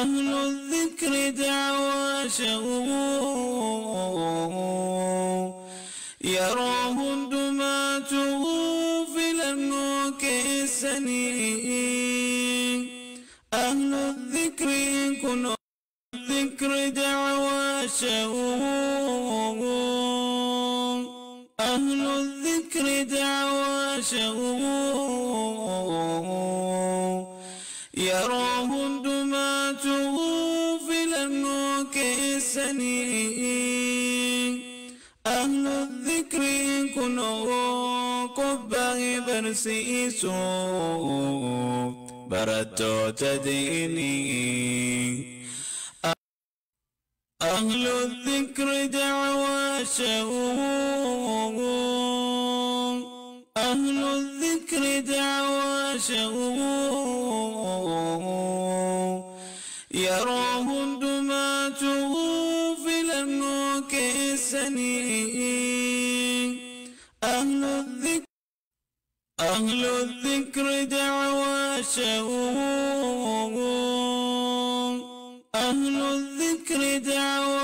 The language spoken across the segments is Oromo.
أهل الذكر دعوى يروه دماته في الأنوك السنين. أهل الذكر كن الذكر دعوى أهل الذكر دعوى يروه دماته في الأنوك السنين. أهل الذكر كنوا قبه برسيسو بردو تديني. أهل الذكر دعوى أهل الذكر دعوى يروه دماته في الأنوك السنين. أهل الذكر أهل الذكر دعوى أهل الذكر دعوى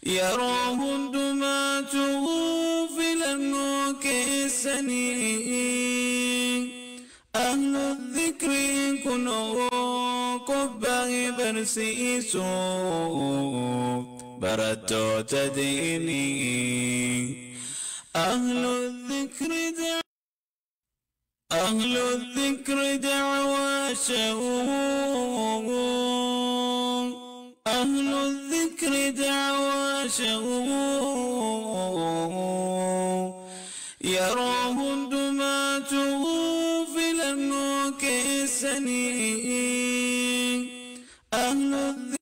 يروه دماته في الأنوك السنين. أهل الذكر كنوا قبه برسيسو بردو تديني. أهل الذكر أهل الذكر دعوى أهل الذكر دعوى يروه دماته في الأنوك السنين. أهل الذكر.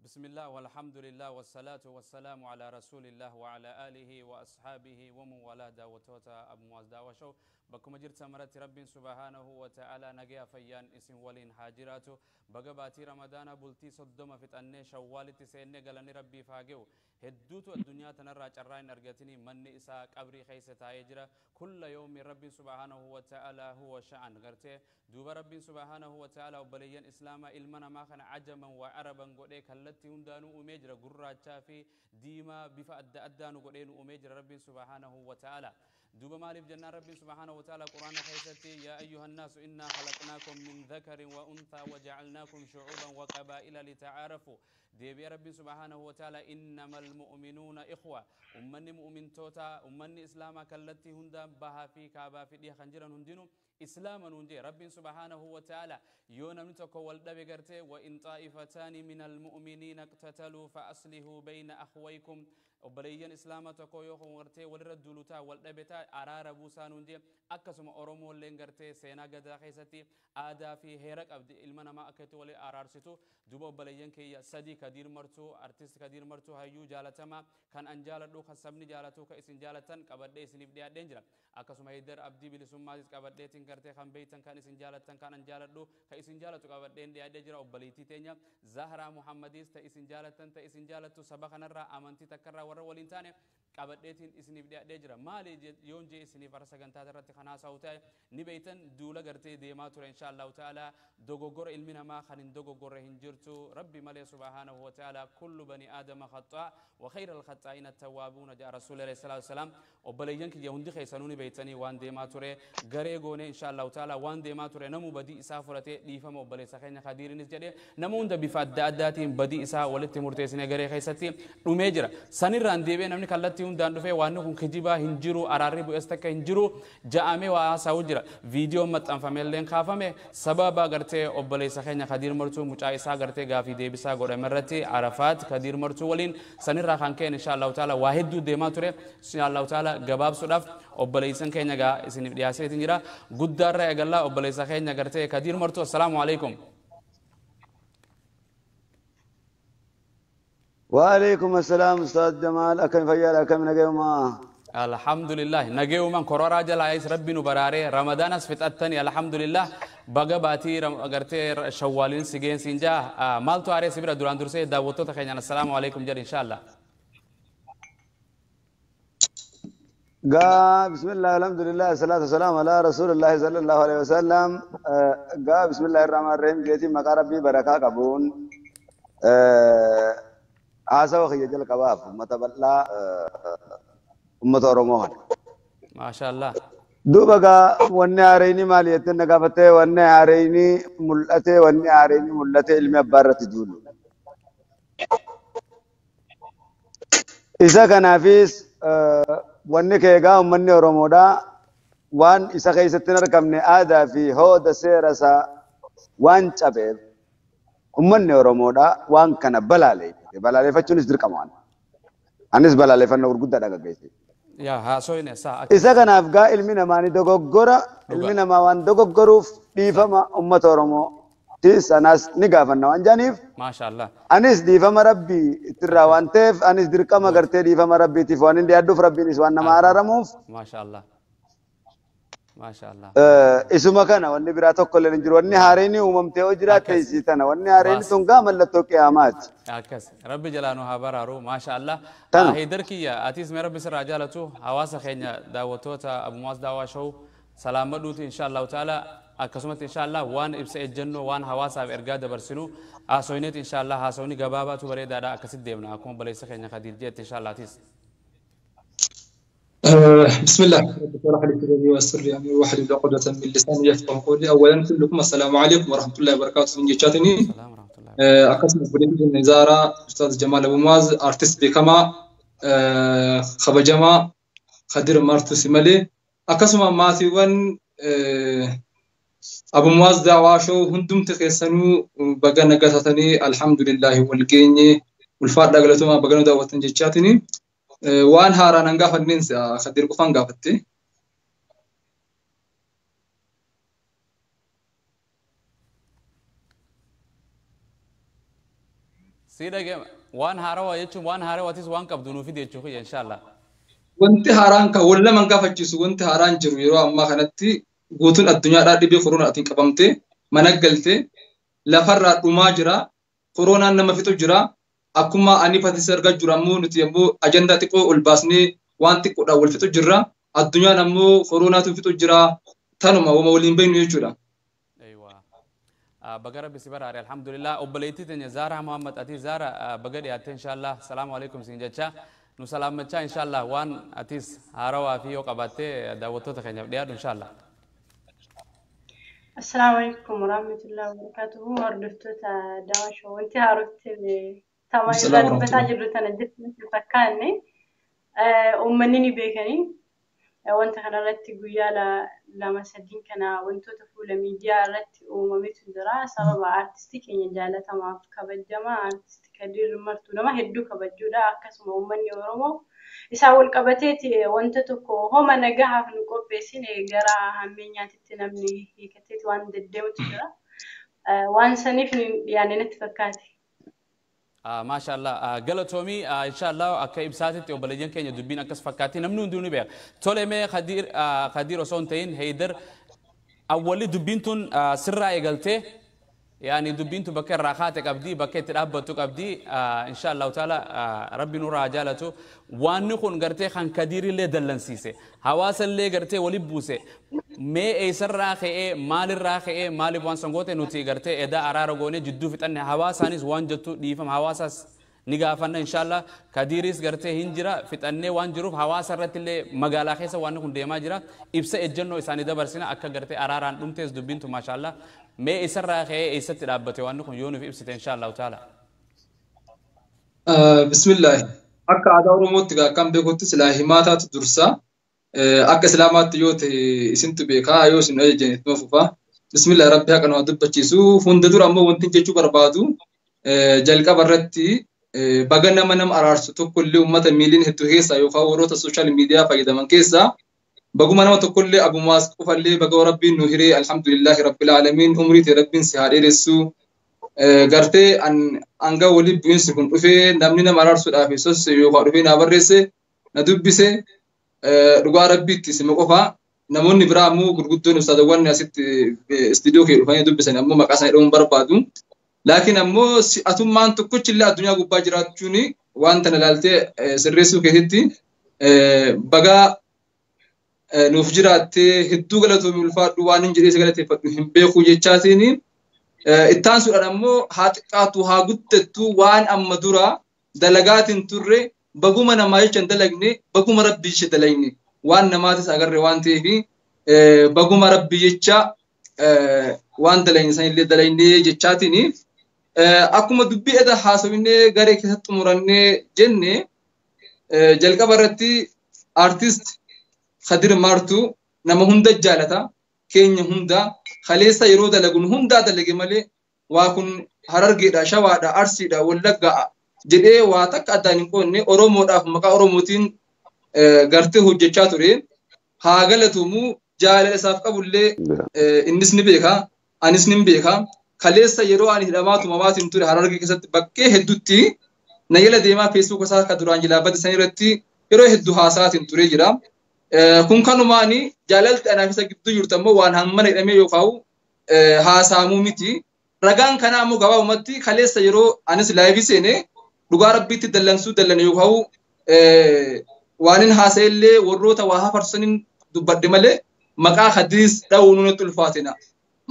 بسم الله والحمد لله والصلاة والسلام على رسول الله وعلى آله وأصحابه ومن والاه. داوتوتا أبو مواز داوشو بكم جرت مرت رب سبحانه وتعالى نجيا فيان اسم ولين هاجراتو بقباتي رمضان بلتي صدوم في تأني شوال تسيني قالني ربي فاجو هدوتو الدنيا تنرى جراين أرجتني من إسا قبري خيسة تاجرة كل يوم رب سبحانه وتعالى هو شأن غرته دوب رب سبحانه وتعالى وبليان إسلام إلمنا ما خن عجما وعربا قدي كلتي هندانو أميجر قرة شافي ديما بفا أدانو قدين أميجر رب سبحانه وتعالى دوب مالف جنة رب سبحانه وتعالى قرآن خيستي يا أيها الناس إنا خلقناكم من ذكر وأنثى وجعلناكم شعوبا وقبائل لتعارفوا. ديبي رب سبحانه وتعالى إنما المؤمنون إخوة. أمني مؤمن توتا أمني إسلاما كالتي هندا بها في كعبة في دي خنجرا هندينو إسلاما ننجي رب سبحانه وتعالى يونا نتوكو والدبي قرتي وإن طائفتان من المؤمنين اقتتلوا فأصلحوا بين أخويكم. obboleeyyan islaama tokko yoo gartee walirra duulutaa wal dhabetaa araara buusaa nuun jee akkasuma Oromoolleen gartee seenaa gadaa keessatti aadaa fi heera qabdi ilma namaa akka itti walii araarsitu. Duuba obboleeyyan kiyya sadii Kadiir Martuu, artist Kadiir Martuu hayyuu jaalatamaa kan an jaaladhu kan sabni jaalatu kan isin jaalatan qabadhee isiniif dhiyaadheen jira. Akkasuma Haydar Abdii Bilisummaatis qabadheetiin gartee kan beeytan kan isin jaalatan kan an jaaladhu kan isin jaalatu qabadheen dhiyaadhee jira. Obboleettii teenya Zahraa Muhammadiis ta isin jaalatan ta isin jaalattu saba kanarraa amantii takkarraa warra waliin taane qabadheetiin isiniif dhiyaadhee jira. Maali yoon jee isiniif har'a sagantaa irratti kan haasa'u ta'e ni beeytan duula gartee deemaa ture insha Allahu ta'ala. Dogoggora ilmi namaa kan hin dogoggorre hin jirtu rabbi malee subhaanahu wa ta'ala. Kullu bani aadama khaxaa wa khayra al-khaxaa'iina at-tawwaabuuna ja'a rasuulli alayhi salaatu wasalaam. Obboleeyyan kiyya hundi keessanuu ni beeytanii waan deemaa ture garee goone insha Allahu ta'ala waan deemaa ture namuu badii isaa fudhatee dhiifama obboleessa keenya Kadiirinis jedhee nama hunda bifa adda addaatiin badii isaa walitti murteessine garee keessatti dhumee jira. Sanirraan deebi'ee namni kallattii hundaan dhufee waan kun kijibaa hin jiru araarri bu'es takka hin jiru ja'amee waa haasa'u jira. Viidiyoon maxxanfamelleen kaafame sababa gartee obboleessa keenya Kadiir Martuu mucaa isaa gartee gaafii deebisaa godhame irratti Arafaat Kadiir Martuu waliin sanirraa kan ka'een insha Allahu ta'ala waa hedduu deemaa ture. Insha Allahu ta'ala gabaabsuudhaaf obboleessan keenya gaa isiniif dhiyaaseetiin jira. Guddaarra eegallaa obboleessa keenya gartee Kadiir Martuu. Assalaamu alaikum. وعليكم السلام أستاذ جمال. أكم فيال أكم نجوما؟ الحمد لله نجوما كرورا جل عيس ربي نبراره رمضان أسفت الثاني الحمد لله بقى باتي قرتي شوالين سجين سنجا مالتو عريس سبرا دوران درسي دعوتو تخينا. السلام عليكم جل إن شاء الله. Gaa bismillah alhamdulillah salatu wassalamu ala rasulillahi sallallahu alaihi wasallam. Gaa bismillahir rahmanir rahim jeetiin maqaa rabbii barakaa qabuun haasawa kiyya jalqabaaf uummata bal'aa uummata Oromoo kana. Maashaallah. Duuba gaa wanni haareyni maali jettee na gaafattee wanni haareyni mul'ate wanni haareyni mul'ate ilmi abbaa irratti duulu. Isa kanaafis wanni kee egaa uummanni Oromoodhaa waan isa keessatti hin argamne aadaa fi hooda seera isaa waan cabeef uummanni Oromoodhaa waan kana balaaleeffate. Balaaleeffachuunis dirqama waan. Anis balaaleeffannoo gurguddaadha gaggeesse. Yaa haasoyne saa. Isa kanaaf gaa ilmi namaa ni dogoggora. Ilmi namaa waan dogoggoruuf dhiifama uummata Oromootis anas ni gaafanna waan jedhaniif. Maashaallah. Anis dhiifama rabbii ittirraa waan ta'eef anis dirqama gartee dhiifama rabbiitiif waan hin dhiyaadhuuf rabbiinis waan nama araaramuuf. Maashaallah. Maashaallah. Isuma kana wanni biraa tokko illee hin jiru. Wanni haareen uumamtee yoo jiraatte isii tana. Wanni haareen tun gaa mallattoo qiyaamaati. Akkas rabbi jalaa nu haa baraaru maashaallah. Tana. Heydar kiyya atis mee rabbi sirraa jaalatu hawaasa keenya daawwattoota Abu Muaz Daawaa Show salaamadhuuti inshaallahu ta'ala akkasumatti inshaallah waan ibsa ejjennoo waan hawaasaaf ergaa dabarsinu haasoyneeti inshaallah haasawni gabaabaatu bareedaadha akkasitti deemna akkuma baleessa keenya Khadiir jeetti inshaallah atis. بسم الله رب اشرح لي صدري ويسر لي امري واحلل عقدة من لساني يفقهوا قولي. اولا كلكم السلام عليكم ورحمه الله وبركاته. من جاتني السلام ورحمة الله. akkasuma obboleettii Zaaraa Ustaaz Jamaal Abu Muaz artist beekamaa kabajamaa Kadir Martuu Simalee akkasuma maatiiwwan Abu Muaz Daawaa Show hundumti keessanuu baga nagaa taatanii alhamdulillahi wal geenye ulfaadhaa galatomaa baga nu daawwattan jechaatini. Waan haaraan an gaafanneen Kadir qofaan gaafatte. Si dhage waan haarawaa jechuun waan haarawaatis waan qabdu nuuf fidi jechuu kiyya inshaallah. Wanti haaraan kan wal nama gaafachiisu wanti haaraan jiru yeroo ammaa kanatti guutuun addunyaadhaa dhibee koronaatiin qabamtee mana galtee lafarraa dhumaa jira. Koronaan nama fixu jira. Akkuma ani fatisa argaa jiru ammoo nuti ammoo ajandaa xiqqoo ol baasnee waan xiqqoodhaan wal fixu jirra. Addunyaan ammoo koronaatu fixu jira. Tanuma wama waliin beeknu jechuudha. Aywa. Baga rabbi si baraare alhamdulillah obboleettii teenya Zaaraa Muhammad ati Zaara baga dhiyaatte inshaallah salaamu alaikum siin jecha nu salaammachaa inshaallah waan atis haarawaa fi yoo qabaatte daawwattoota keenyaaf dhiyaadhu inshaallah. Assalaamu alaikum warahmatullahi wabarakatuhu. Hordoftoota Daawaa Show wanti haarofti tama irraa dubbataa jirru tana jirtu natti fakkaanne uummanni ni beekanii wanta kanarratti guyyaa lama sadiin kana wantoota fuula miidiyaa irratti uumametu jira. Sababa aartistii keenya jaalatamaaf kabajamaa aartistii Kadir Martuu nama hedduu kabajuudha. Akkasuma uummanni Oromoo isaan wal qabateeti wanta tokko homa nagahaaf nu qopheessine gara hammeenyaatitti namni hiikateeti waan deddeemutu jira. Waan saniif dhiyaanne natti fakkaate. Maashaallah galatoomii inshaallah akka ibsaatitti obboleeyyan keenya dubbiin akkas fakkaatti namni hundinuu ni beeka. Tole mee Khadiir osoo hin ta'in Heydar awwalli dubbiin tun sirraa eegaltee yaani dubbiin tun bakka irraa kaate qabdii bakka itti dhaabbattu qabdii inshaallahu taala rabbi nurraa jaalatu waanni kun gartee kan Khadiirillee dallansiise hawaasallee gartee walitti buuse mee eessarraa ka'ee maalirraa ka'ee maaliif waan san goote nuti gartee edaa araara goonee jidduu fixanne hawaasaanis waan jettu dhiifama hawaasaas ni gaafanna inshaallah Kadiiris gartee hin jira fixannee waan jiruuf hawaasa irratti illee magaalaa keessa waan kun deemaa jira ibsa ejjennoo isaanii dabarsina akka gartee araaraan dhumtees dubbiintu maashaallah mee eessarraa ka'ee eessatti dhaabbate waan kun yoo nuuf ibsite inshaallahu taala. Bismillah. Akka aadaa Oromootti kan beekutti silaa himaataatu dursa. Akka Islaamaatti yoo ta'e isintu beekaa yoo isin ajajjan ittuma fufa. Bismillah rabbi haqa nama dubbachiisu. Hunda dura ammoo wanti jechuu barbaadu jalqaba irratti baga nama nama araarsu tokkollee uummata miiliin hedduu keessaa yookaan warroota sooshaal miidiyaa fayyadaman keessaa baguma nama tokkollee Abu Muaz qofallee baga rabbiin nu hiree alhamdulillahi rabbil aalamiin umrii ta'e rabbiin si haa dheeressu. Gartee hanga waliin bu'iinsi kun dhufee namni nama araarsuudhaaf sosse yookaan dhufee na barreesse na dubbise dhugaa rabbiitti sima qofaa namoonni biraa ammoo gurguddoon ustaadawwan asitti istiidiyoo kee dhufanii dubbisan ammoo maqaa isaanii dhahuun barbaadu. Laakiin ammoo atummaan tokkochillee addunyaa gubbaa jiraachuun waan tana ilaaltee sirreessuu keessatti bagaa Nuuf jiraattee hedduu galatoomii ulfaadhu waan hin jedhee galateeffadhu hin beeku jechaatiin ittaansuudhaan ammoo haa xiqqaatu haa guddattu waan amma dura dalagaatiin turre baguma namaa jecha hin dalagne baguma rabbi jecha dalagne waan namaatis agarre waan ta'eef baguma rabbi jecha waan dalagne sanillee dalagne jechaatiin akkuma dubbii eda haasofnee garee keessatti xumurannee jenne jalqaba irratti artist Khadir Martuu nama hunda jaalata keenya hunda kaleessa yeroo dalagun hundaa dalage malee waa kun Harargeedha, Shawaadha, Arsiidha, Wallaggaa jedhee waa takka addaan hin qoodne Oromoodhaaf maqaa Oromootiin gartee hojjechaa ture. Haa galatoomuu jaalala isaaf qabullee innis ni beeka, anis ni beeka. Kaleessa yeroo ani hidhamaa tumamaatiin ture Harargee keessatti bakkee hedduutti na jala deemaa feesbuuk isaa akka duraan jilaabbate san irratti yeroo hedduu haasa'aatiin ture jira. Kun kanumaani jaalalti anaaf isa gidduu jirtu ammoo waan hammana hidhamee yookaan haasaamuu miti. Ragaan kanaa ammoo gabaabumatti kaleessa yeroo anis laayivii seene dhugaa rabbiitti dallansuu dallane yookaan waan hin haasa'ellee warroota waa hafarsaniin dubbadhe malee maqaa Khadiris dha'uu nutti ulfaatina.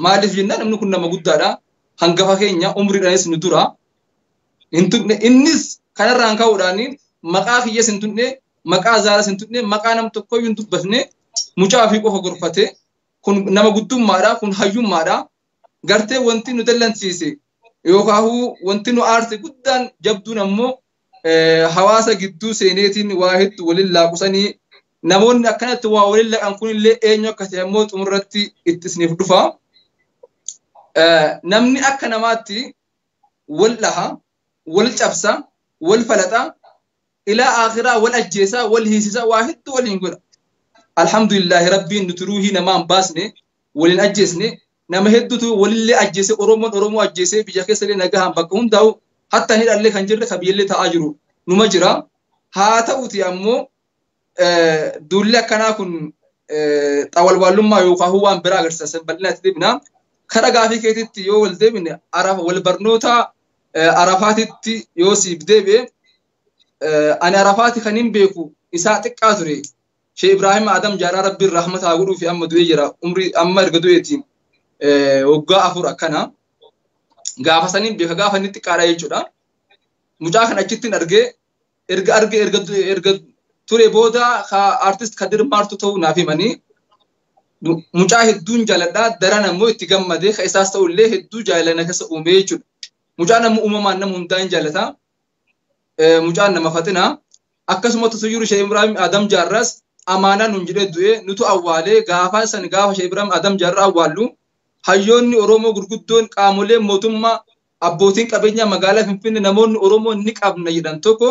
Maaliif jennaan namni kun nama guddaadha. Hangafa keenya umriidhaanis nu dura. Innis kanarraan ka'uudhaan maqaa kiyyas hin tunne maqaa Zaaras hin tunne maqaa nam tokkoyyuu hin dubbatne mucaa ofii qofa gorfate kun nama guddummaadha kun hayyummaadha. Gartee wanti nu dallansiise yookaan wanti nu aarse guddaan jabduun ammoo hawaasa gidduu seeneetiin waa hedduu waliin laaqusanii namoonni akkanatti waa waliin laqan kunillee eenyu akka ta'e ammoo xumurratti itti isiniif dhufa. Namni akka namaatti wal dhaha, wal cabsa, wal falaxa, ilaa akhiraa wal ajjeesaa, wal hiisisaa waa hedduu waliin godha. Alhamdulillahi rabbiin nuti ruuhii namaa hin baasne, waliin ajjeesne, nama hedduutu walillee ajjeese Oromoon Oromoo ajjeesee biyya keessallee nagahaan bakka hundaa'u hatta hidhallee kan jirre kabiyyallee taa'aa jiru numa jira. Haa ta'uti ammoo duulli akkanaa kun xawalwaallummaa yookaan waan biraa agarsiisa bal'inatti deebina. Kara gaafii keetitti yoo wal deebine wal barnoota Arafaatitti yoo siif deebi'e ani Arafaati kan hin beeku isaa xiqqaa ture. Sheekh Ibrahim Adam Jaaraa Rabbiin rahmata haa godhuu fi amma du'ee jira. Umrii amma erga du'eetiin waggaa 4 akkana. Gaafa saniin beeka gaafa inni xiqqaadha jechuudha. Mucaa kana achittiin argee erga argee erga ture booda artist Khadir Martuu ta'uu naaf himanii mucaa hedduun jaaladhaa daran ammoo itti gammadee ka isaas ta'ullee hedduu jaalala keessa uumee jechuudha. Mucaan ammoo uumamaan nama hundaa hin jaalata. Mucaan nama faxina. Akkasuma tuyyuu Sheekh Ibrahim Adam Jaarraas amaanaa nuun jedhee du'ee nutu awwaalee gaafa san gaafa Sheekh Ibrahim Adam Jaarraa awwaallu hayyoonni Oromoo gurguddoon qaamolee mootummaa abbootiin qabeenyaa magaalaa Finfinnee namoonni Oromoo ni qabna jedhan tokko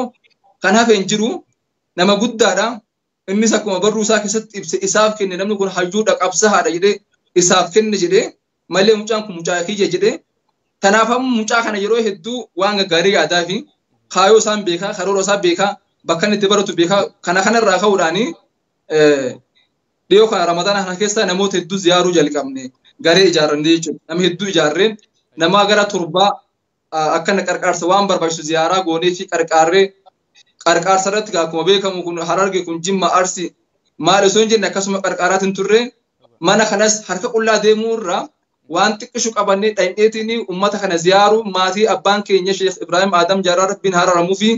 kan hafe hin jiru nama guddaadha. Innis akkuma barruu isaa keessatti ibse isaaf kenne namni kun hayyuudha qabsaa'aadha jedhee isaaf kenne jedhee malee mucaan kun mucaa kiyya jedhee. Kanaaf ammoo mucaa kana yeroo hedduu waan gaggaarii yaadaa fi kaayoo isaan beekaa karoora isaa beekaa bakka inni itti baratu beekaa kana kanarraa ka'uudhaani dhiyoo kana Ramadaana kana keessa namoota hedduu ziyaaruu jalqabne garee ijaarrannee jechuudha. Nama hedduu ijaarree nama gara 7 akkana qarqaarsa waan barbaachisu ziyaaraa goonee fi qarqaarree qarqaarsa irratti akkuma beekamu kun Hararge kun Jimma Arsi maal osoo hin jenne akkasuma qarqaaraatiin turre mana kanas harka qullaa deemuu irraa waan xiqqishu qabannee dhaqneetiin uummata kana ziyaaruu maatii abbaan keenya Sheekh Ibrahim Adam Jaaraa Rabbiin hararamuu fi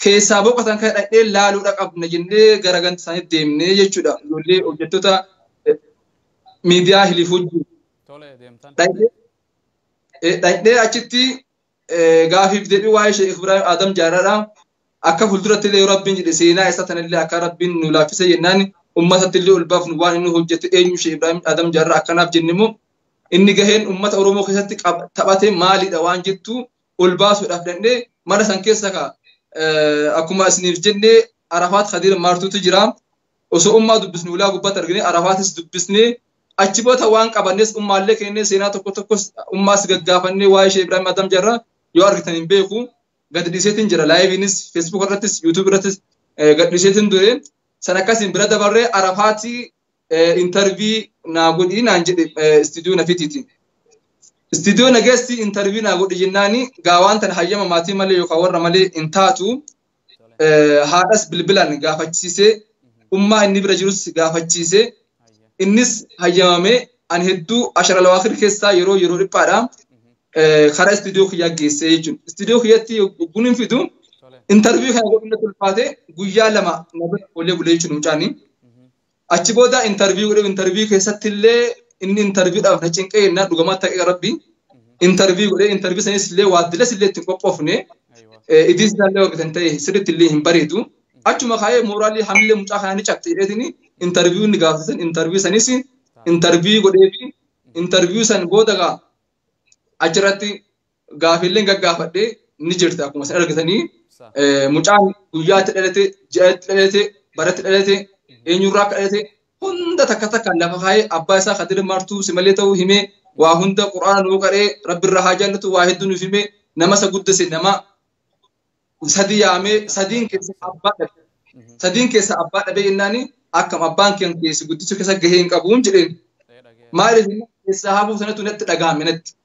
keessaa boqotan kan dhaqnee laaluudha qabna jennee gara ganda isaanii deemnee jechuudha. Ijoollee hojjettoota miidiyaa hiliifuu jiru. Dhaqnee achitti gaafiif deebii waa'ee Sheekh Ibrahim Adam Jaaraadha. Akka fuulduratti illee Rabbiin jedhe seenaa isaa tanallee akka Rabbiin nu laaffise jennaan uummatatti illee ol baafnu waan inni hojjete eenyu Sheekh Ibrahim Adam Jaarraa akkanaaf jenne immoo inni gaheen uummata Oromoo keessatti taphate maalidha waan jettu ol baasuudhaaf dandhee mana san keessa ka akkuma isiniif jennee Arafaat Khadir Martuutu jira. Osoo ummaa dubbisnu ulaa gubbaatti argine Arafaatis dubbisnee achi booda waan qabannes ummaallee kennee seenaa tokko tokkos ummaas gaggaafannee waa'ee Sheekh Ibrahim Adam Jaarraa yoo argitan hin beeku. Gad dhiiseetiin jira laayiviinis feesbuuk irrattis yuutuub irrattis gad dhiiseetiin ture san akkasiin bira dabarree Arafaatii intarvii naa godhii naan jedhe istiidiyoo nafitiiti. Istiidiyoo nageessi intarvii naa godhi jennaani gaa waan tana hayyama maatii malee yookaan warra malee hin taatu haadhas bilbilaan gaafachiisee Ummaa inni bira jirus gaafachiise. Innis hayyamamee ani hedduu ashara lawaakir keessaa yeroo dhiphaadha. Karaa istuudiyoo kiyyaa geessee jechuudha. Istuudiyoo kiyyatti yogguun hin fidu intarviiyuu kana godhuu ulfaate guyyaa 2 na bira oolee bulee jechuudha mucaani. Achi booda intarviiyuu godhe intarviiyuu keessatti illee inni intarviiyuudhaaf na cinqee jennaan dhugamaa ta'e rabbi intarviiyuu godhe intarviiyuu sanis illee waaddilas illee ittiin qophoofne idiis isaallee hojjetan ta'e sirriitti illee hin bareedu. Achuma kaa'ee mooraalii hamilee mucaa kanaa ni cabte jedheetini intarviiyuu inni gaafatan intarviiyuu sanis intarviiyuu godhee fi intarviiyuu san booda gaa achirratti gaafiilleen gaggaafadhee ni jirti akkuma isin argitanii mucaan guyyaatti dhalate ji'atti dhalate baratti dhalate eenyurraa akka dhalate hunda takka takkaan lafa kaa'ee abbaa isaa Kadir Martuu si malee ta'uu himee waa hunda quraana nuu qaree rabbirraa haa jaallatu waa hedduu nuuf himee nama isa guddise nama sadi yaamee sadiin keessa abbaa dhabe sadiin keessa abbaa dhabe jennaani akkam abbaan kee keessi guddisuu keessa gahee hin qabuun jedheen maaliif keessaa hafuu sanatu natti dhagahame natti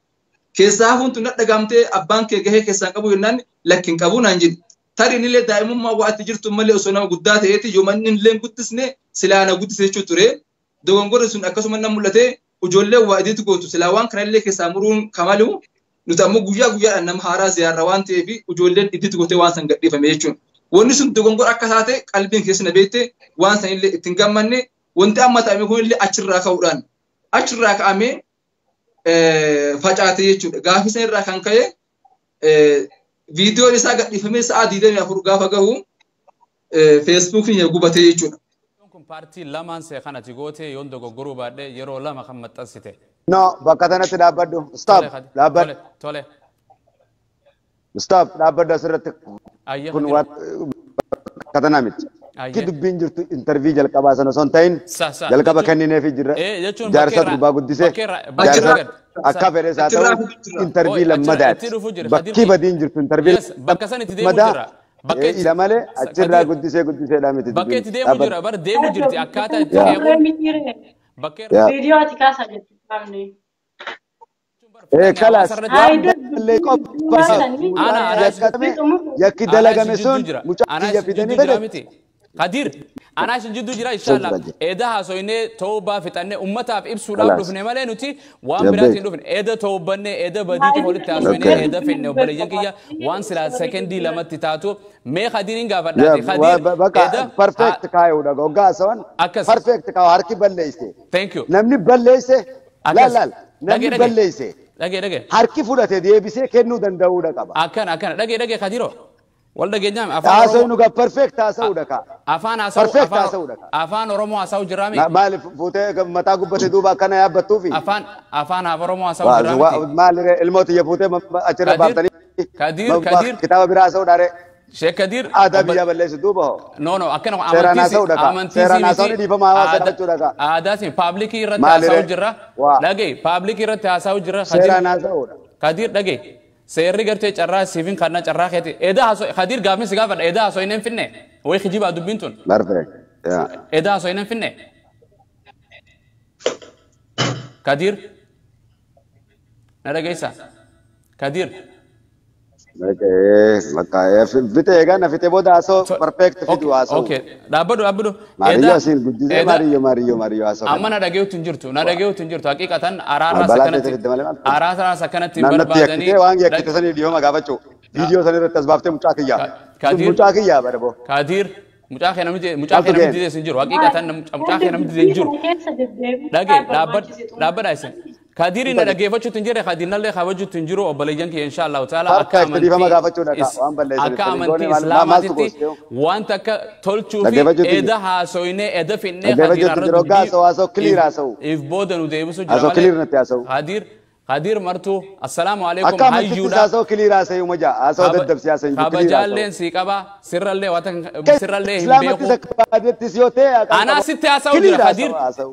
keessaa hafuun tun natti dhagahamtee abbaan kee gahee keessaa hin qabu jennaan lakki hin qabu naan jedhe tarii illee daa'imummaa waa itti jirtu malee osoo nama guddaa ta'eeti yoo manni illee guddisne silaa na guddise jechuu ture dogongorri sun akkasuma na mul'ate ijoollee waa idiitu gootu silaa waan kanallee keessaa muruun kamalu nuti ammoo guyyaa guyyaadhaan nama haaraa ziyaarra waan ta'eef ijoolleen idiitu gootee waan san gadhiifame jechuudha. Wanni sun dogongora akka taate qalbiin keessa na beekte waan san illee ittiin gammanne wanti amma ta'ame kun illee achirraa ka'uudhaan achirraa ka'amee facaate jechuudha. Gaaffii san irraa kan ka'e viidiyoon isaa gadhiifamee sa'a 24 gaafa gahu feesbuukiin gubatee jechuudha. Kun paartii lamaan see kanati gootee yoon dogoggoruu baadhee yeroo lama kan maxxansite. No, bakka kanatti dhaabbadhu. Stop. Dhaabbadhu. Tole. Stop. Dhaabbadhu asirratti. Kun waan bakka tanaa miti. Ki dubbiin jirtu intervii jalqabaa sana osoo hin ta'in jalqaba kennineefii jirra. Jaarsa durbaa guddisee jaarsa akka fedhes haa ta'u intervii lammadaati. Bakki badiin jirtu intervii lammadaa. Ila malee achirraa guddisee guddiseedhaa miti. Bakka itti deemu jira bar deemu jirti akkaataa itti deemu. Viidiyoo ati kaasaa jirtu qaamni. Kalaas yakki dalagame sun mucaa kiyya fidanii fedhe. Kadir anaa isin jidduu jira inshallah eeda haasoynee toobaa fixannee ummataaf ibsuudhaaf dhufne malee nuti waan biraatiin dhufne eeda toobannee eeda badiitu walitti haasoynee eeda finne obboleeyyan kiyya waan silaa sekendii lamatti taatu mee Kadiriin gaafadhaati Kadir eeda perfect kaayuudha goggaa haasawwan perfect kaayu harki balleeyse. Thank you. Namni balleeyse laal laal namni balleeyse. Dhagee dhagee. Harki fudhate deebisee kennuu danda'uudha qaba. Akkana akkana dhagee dhagee Kadiroo. Wal dhageenyaam afaan Oromoo. Haasawnu perfect haasawuudha ka. Afaan haasawuu perfect haasawuudha ka. Afaan Oromoo haasawuu jiraami. Maaliif fuutee mataa gubbate duuba akkana yaabbattuufi. Afaan afaan Oromoo haasawuu jiraami. Maaliree ilmoota iyya fuutee achirra baaftanii. Kadir Kadir. Kitaaba biraa haasawuudha ree. Sheekh Kadir. Aadaa biyyaa balleessu duuba hoo. No no akkana seeraan haasawuudha ka. Seeraan haasawuun dhiifama hawaasa dhabachuudha ka. Aadaatiin paablikii irratti haasawuu jirra. Dhagee paablikii irratti haasawuu jirra. Seeraan haasawuudha. Kadir dhagee. Seerri gartee carraa siifin kana carraa keeti. Edaa haasoo Kadir gaafni si gaafadha. Edaa haasoo hin finne. Wayi kijibaa dubbiin tun. Perfect. Edaa haasoo hin finne. Kadir. Na dhageessa. Kadir. Fite egaa na fite booda haasoo perfect fidu haasoo. Okay. Dhaabbadhu dhaabbadhu. Maariyyoo asiin guddisee maariyyoo maariyyoo maariyyoo haasoo. Amma na dhageetu hin jirtu. Na dhageetu hin jirtu. Haqiiqatan araarraas akkanatti hin barbaadanii. Naannatti waan yakkite sanii dhiyooma gaafachuu. Viidiyoo san irratti as baaftee mucaa kiyyaa. Mucaa kiyyaa bara boo. Kadir mucaa kee namni mucaa kee namni didees hin jiru. Haqiiqatan mucaa kee namni didee hin jiru. Dhagee dhaabbadha isin. Kadiri na dhaggeeffachuutu hin jirre Kadirnallee kabajuutu hin jiru obboleeyyan kiyya insha Allahu ta'ala akka amantii akka amantii islaamaatitti wanta akka tolchuu fi eeda haasoynee eeda finnee Kadir if booda nu deebisu jira malee Kadir martuu assalaamu alaikum hayyuudha. Kabajaalleen sii qaba sirrallee wata sirrallee hin beeku. Anaa sitti haasa'u jira Kadir.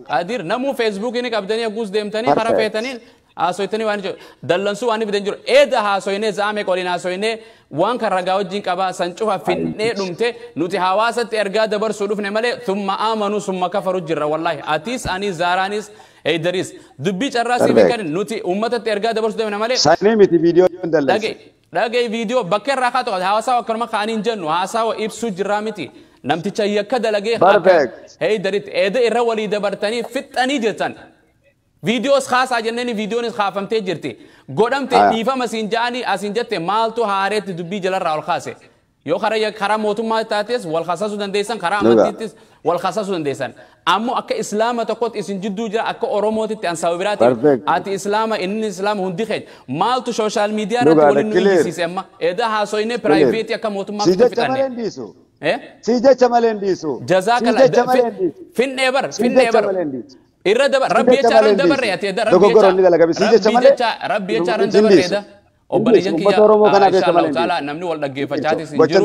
Kadir namuu feesbuukii ni qabdanii haguus deemtanii karaa feetanii haasoytanii waan jiru dallansuu waan fidan jiru eeda haasoynee za'ame qoliin haasoynee waan kan ragaa wajjin qabaa san cufa finnee dhumte nuti hawaasatti ergaa dabarsuu dhufne malee thumma aamanuu summa kafaru jirra wallaahi atiis anis zaaraanis Eydaris dubbii carraa siif kan nuti uummatatti ergaa dabarsuu deemna malee. Sanii miti viidiyoo hin dalleessu. Dhagee viidiyoo bakka irraa kaatu haasawa akkanuma kaanii hin jennu haasawa ibsuu jirraa miti. Namticha yakka dalagee akka Heydaritti eeda irra walii dabartanii fixxanii jirtan. Viidiyoos kaasaa jenneen viidiyoonis kaafamtee jirti. Godhamte dhiifama siin ja'anii asiin jette maaltu haareetti dubbii jalarraa ol kaase. Yoo karaa mootummaa taates wal kaasasuu dandeessan, karaa amantiittis wal kaasasuu dandeessan. Ammoo akka islaama tokkotti isin jidduu jira, akka Oromootitti an saba biraati. Ati islaama, inni islaama, hundi keenya. Maaltu social media irratti waliin nu iyyisiise amma? Edaa haasoyne private akka mootummaa Si jecha malee hin dhiisu. Si jecha malee hin dhiisu. Jazaakala. Finnee bar, finnee bar. Irra dabar, rabbi jecha irra dabarre ati edaa rabbi jecha rabbi jecha irra dabarre edaa. Obboleeyyan kiyya insha Allah ta'ala namni wal dhaggeeffachaatis hin jiru.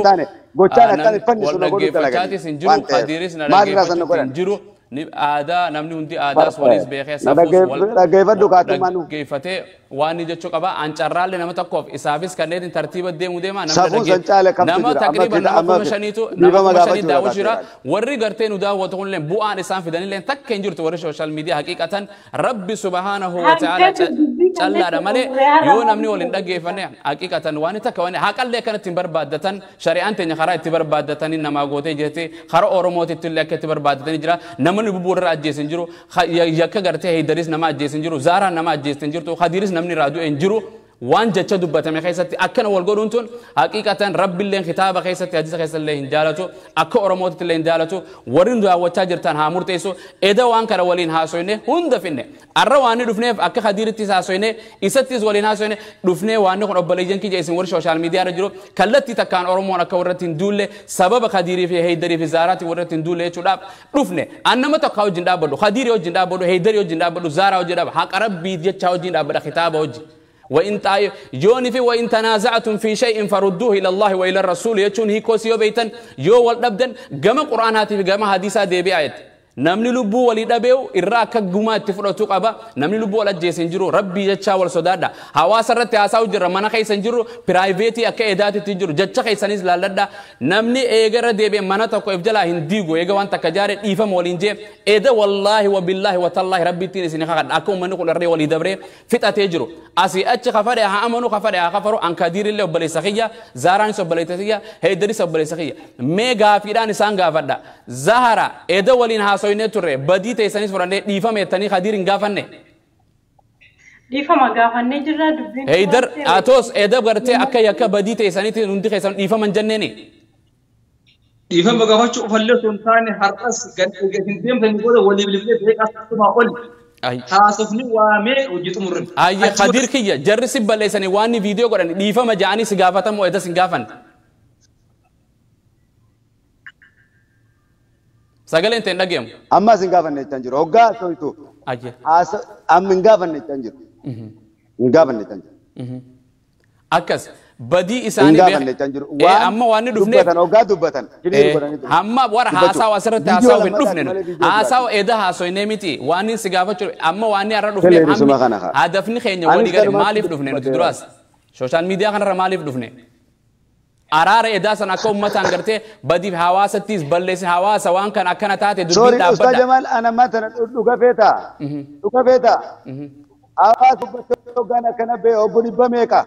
Gochaan akkaan fannisu wal dhaggeeffachaatis hin jiru. Kadiiris na dhaggeeffachuu hin jiru. Aadaa namni hundi aadaas waliis beekee safuus wal dhaggeeffadhu kaatumaanu. Dhaggeeffatee waan inni jechuu qaba. An carraallee nama tokkoof isaafis kanneen tartiiba deemu deema nama taqriiban nama 5,000tu nama 5,000 daawwachuu jira. Warri gartee nu daawwatu kunillee bu'aan isaan fidanillee takka hin jirtu warri social media haqiiqatan Rabbi subhaanahu wa ta'ala callaadha malee yoo namni waliin dhaggeeffanne haqiiqatan waan takka waan haqallee akkanatti hin barbaaddatan shari'aan teenya karaa itti barbaaddatanii namaa gootee jirti karaa Oromootitti illee akka itti barbaaddatanii jira. Namni bubbuu irra ajjeese hin jiru, yakka gartee Heydaris nama ajjeese hin jiru, Zaaraan nama ajjeeste hin jirtu, Khadiiris namni irraa du'e hin jiru. Waan jecha dubbatame keessatti akkana wal godhuun tun haqiiqatan Rabbiilleen kitaaba keessatti hadiisa keessallee hin jaalatu, akka Oromootitti illee hin jaalatu. Warri nu daawwachaa jirtan haa murteessu. Eda waan kana waliin haasoyne hunda finne. Arra waan inni dhufneef akka Khadiirittis haasoyne isattis waliin haasoyne dhufnee waan kun obboleeyyan kiyya isin warri social media irra jiru kallattii takkaan Oromoon akka warratti hin duulle sababa Khadiirii fi Heydarii fi Zaaraatiin warratti hin duulle jechuudhaaf dhufne. An nama tokko wajjin dhaabbadhu, Khadiirii wajjin dhaabbadhu, Heydarii wajjin dhaabbadhu, Zaaraa wajjin dhaabbadhu, haqa Rabbii jecha wajjin dhaabbadha, kitaaba wajjin. وإن يوني في وإن تنازعتم في شيء فردوه إلى الله وإلى الرسول يچون هي كوسيو بيتن يو والدبدن جما قرآن هاتي في جما حديثا دي بي آيات. Namni lubbuu walii dhabeewu irraa akka gumaatti fudhatu qaba. Namni lubbuu wal ajjeese hin jiru. Rabbii jechaa wal sodaadha. Hawaasa irratti haasa'u jirra. Mana keessa hin jirru. Piraayiveetii akka edaatitti hin jiru. Jecha keessanis laalladha. Namni eega irra deebi'e mana tokko if jalaa hin diigu. Eega waan takka jaare dhiifama waliin jee. Eda wallaahi wabillaahi watallaahi rabbiittiin isin kakadha. Akka uummanni kun irree walii dabree fixatee jiru. Asii achi kafadhe haa amanu kafadhe haa kafaru. An Kadiirillee obboleessa kiyya. Zaaraanis obboleessa kiyya. Heedaris obboleessa kiyya. Mee gaafiidhaan isaan gaafadha. Zahara eda waliin haasoynee turre badii teessanis fudhannee dhiifame jettanii Khadiir hin gaafanne. Dhiifama gaafannee jirra dubbiin. Heydar atoos eda gartee akka yakka badii teessaniitiin hundi keessan dhiifama hin jenneeni. Dhiifama gaafachuu ufallee osoo hin taane har'as hin deemtanii booda walii bilbilee beekaa ol haasofni waamee hojii xumurre. Ayye Khadiir kiyya jarri si balleessanii waan viidiyoo godhan dhiifama ja'anii si gaafatamu edas hin gaafanne. Sagaleen ta'e hin dhageemu. Ammas hin gaafanne jechaan jiru. Hoggaa haasoftu. Amma hin gaafanne jechaan jiru. Hin gaafanne jechaan jiru. Akkas badii isaanii Hin gaafanne jechaan jiru. Amma waan inni dhufneef. Dubbatan hoggaa dubbatan. Hamma warra haasawa asirratti haasawa hin dhufne. Haasawa eda haasoynee miti waan inni si gaafachuu amma waan inni har'a dhufneef hammi hadafni keenya walii gale maaliif dhufne nuti duraas. Social media kanarra maaliif dhufne? Araara edaa san akka uummataan gartee badiif hawaasattis balleessin hawaasa waan kan akkana taate dubbiin Sorry, Ustaz dhaabbadha. Jamal, ana mata dhuga feeta. Dhuga feeta. Hawaasa dubbattee hoggaan akkana bee hoggu dhibba meeqa?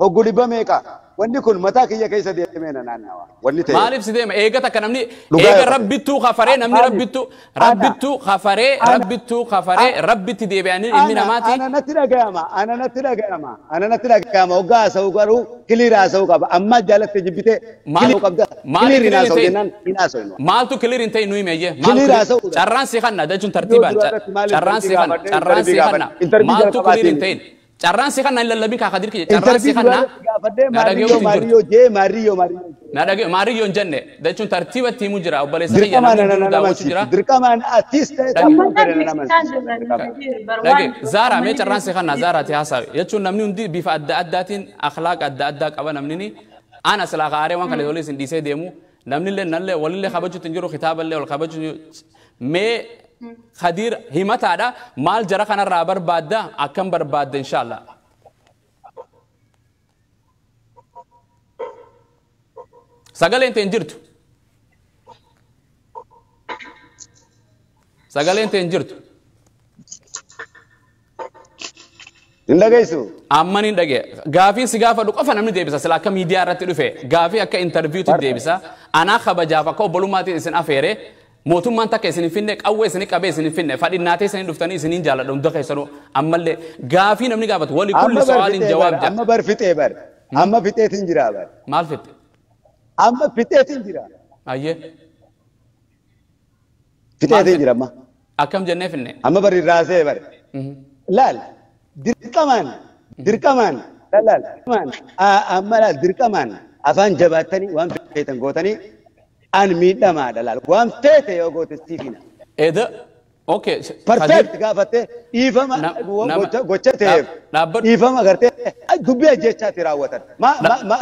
Hoggu dhibba meeqa? Wanni kun mataa kiyya keessa deemee na naannawa. Wanni ta'e. Maaliif si deema? Eega takka namni Dhugaa eega yoo ta'e. rabbittuu kafaree namni Maaliif? rabbittuu Ana. rabbittuu kafaree Ana. rabbittuu kafaree rabbitti deebi'anii ilmi Ana namaati. ana natti dhaga'ama. Ana natti dhaga'ama. Ana natti dhaga'ama. Hoggaa haasa'u garuu clear haasa'uu qaba. Amma jaalatte jibbitee clear qabda. Maaliif Clear hin clear hin haasa'u ta'in? jennaan hin haasa'u. Maaltu clear hin ta'in nu hime eeyyee? Clear haasa'uudha. Carraan si kanna jechuun tartiibaan Yoo dura irratti maaliif carraan si interview kanna gaafadhe? carraan si Interview kanna gaafadhe. Interview maaltu clear hin jalqabaatiin. ta'in? Carraan si kanna hin lallabin kaa Khadiir kiyya carraan si Interview kanna dura irratti gaafadhe na maariyyoo dhaga'uutu hin jirtu. maariyyoo jee maariyyoo maariyyoo. Na dhaga'u maariyyoo hin jenne jechuun tartiibatti himuu jira obboleessa kiyya Dirqamaan namni ana hundinuu nan daawwachuu jira. amansiisu. Dirqamaan atis ta'e Dhage. tabbuu Uummataan fedhe nan beeksisaa amansiisu. jirra Dirqama. Khadiir bar Dhage waan Zaaraa mee uummanni carraan si kanna beeksisaa Zaaraati haasawe jechuun namni hundi bifa adda addaatiin akhlaaq adda addaa qaba namni ni ana silaa kaaree waan kana walii isin dhiisee deemu namni illee nallee walillee kabajuutti hin jiru kitaaballee wal kabajuu mee Khadiir himataadha maal jara kanarraa barbaadda akkam barbaadda inshaallah. Sagaleen ta'e hin jirtu. Sagaleen ta'e hin jirtu. Hin dhageessu. Amma ni dhage. Gaafii si gaafadhu qofa namni deebisa. Sila akka miidiyaa irratti dhufe gaafii akka interviewtti deebisa. Anaa kabajaaf akka obbolummaatiin isin afeere mootummaan takka isin hin finne qawwee isin qabee isin hin finne fadhinnaatee isin dhuftanii isiniin jaaladha hunda keessanuu ammallee gaafii namni gaafatu wali kulli so'aaliin jawaab jedha. Amma bar fixee bar. Amma fixeetiin jira bar. Maal fixe? Amma fixeetiin jira. Ayyee. Fixeetiin jira amma. Akkam jennee finne? Amma bari raasee bar. Laal dirqamaan dirqamaan laal amma laal dirqamaan afaan jabaattanii waan feetan gootanii an miidhamaadha laal waan feete yoo goote siifina. Eda okay. Perfect gaafattee dhiifama gocha ta'eef dhiifama gartee dubbii ajjechaatti raawwatan.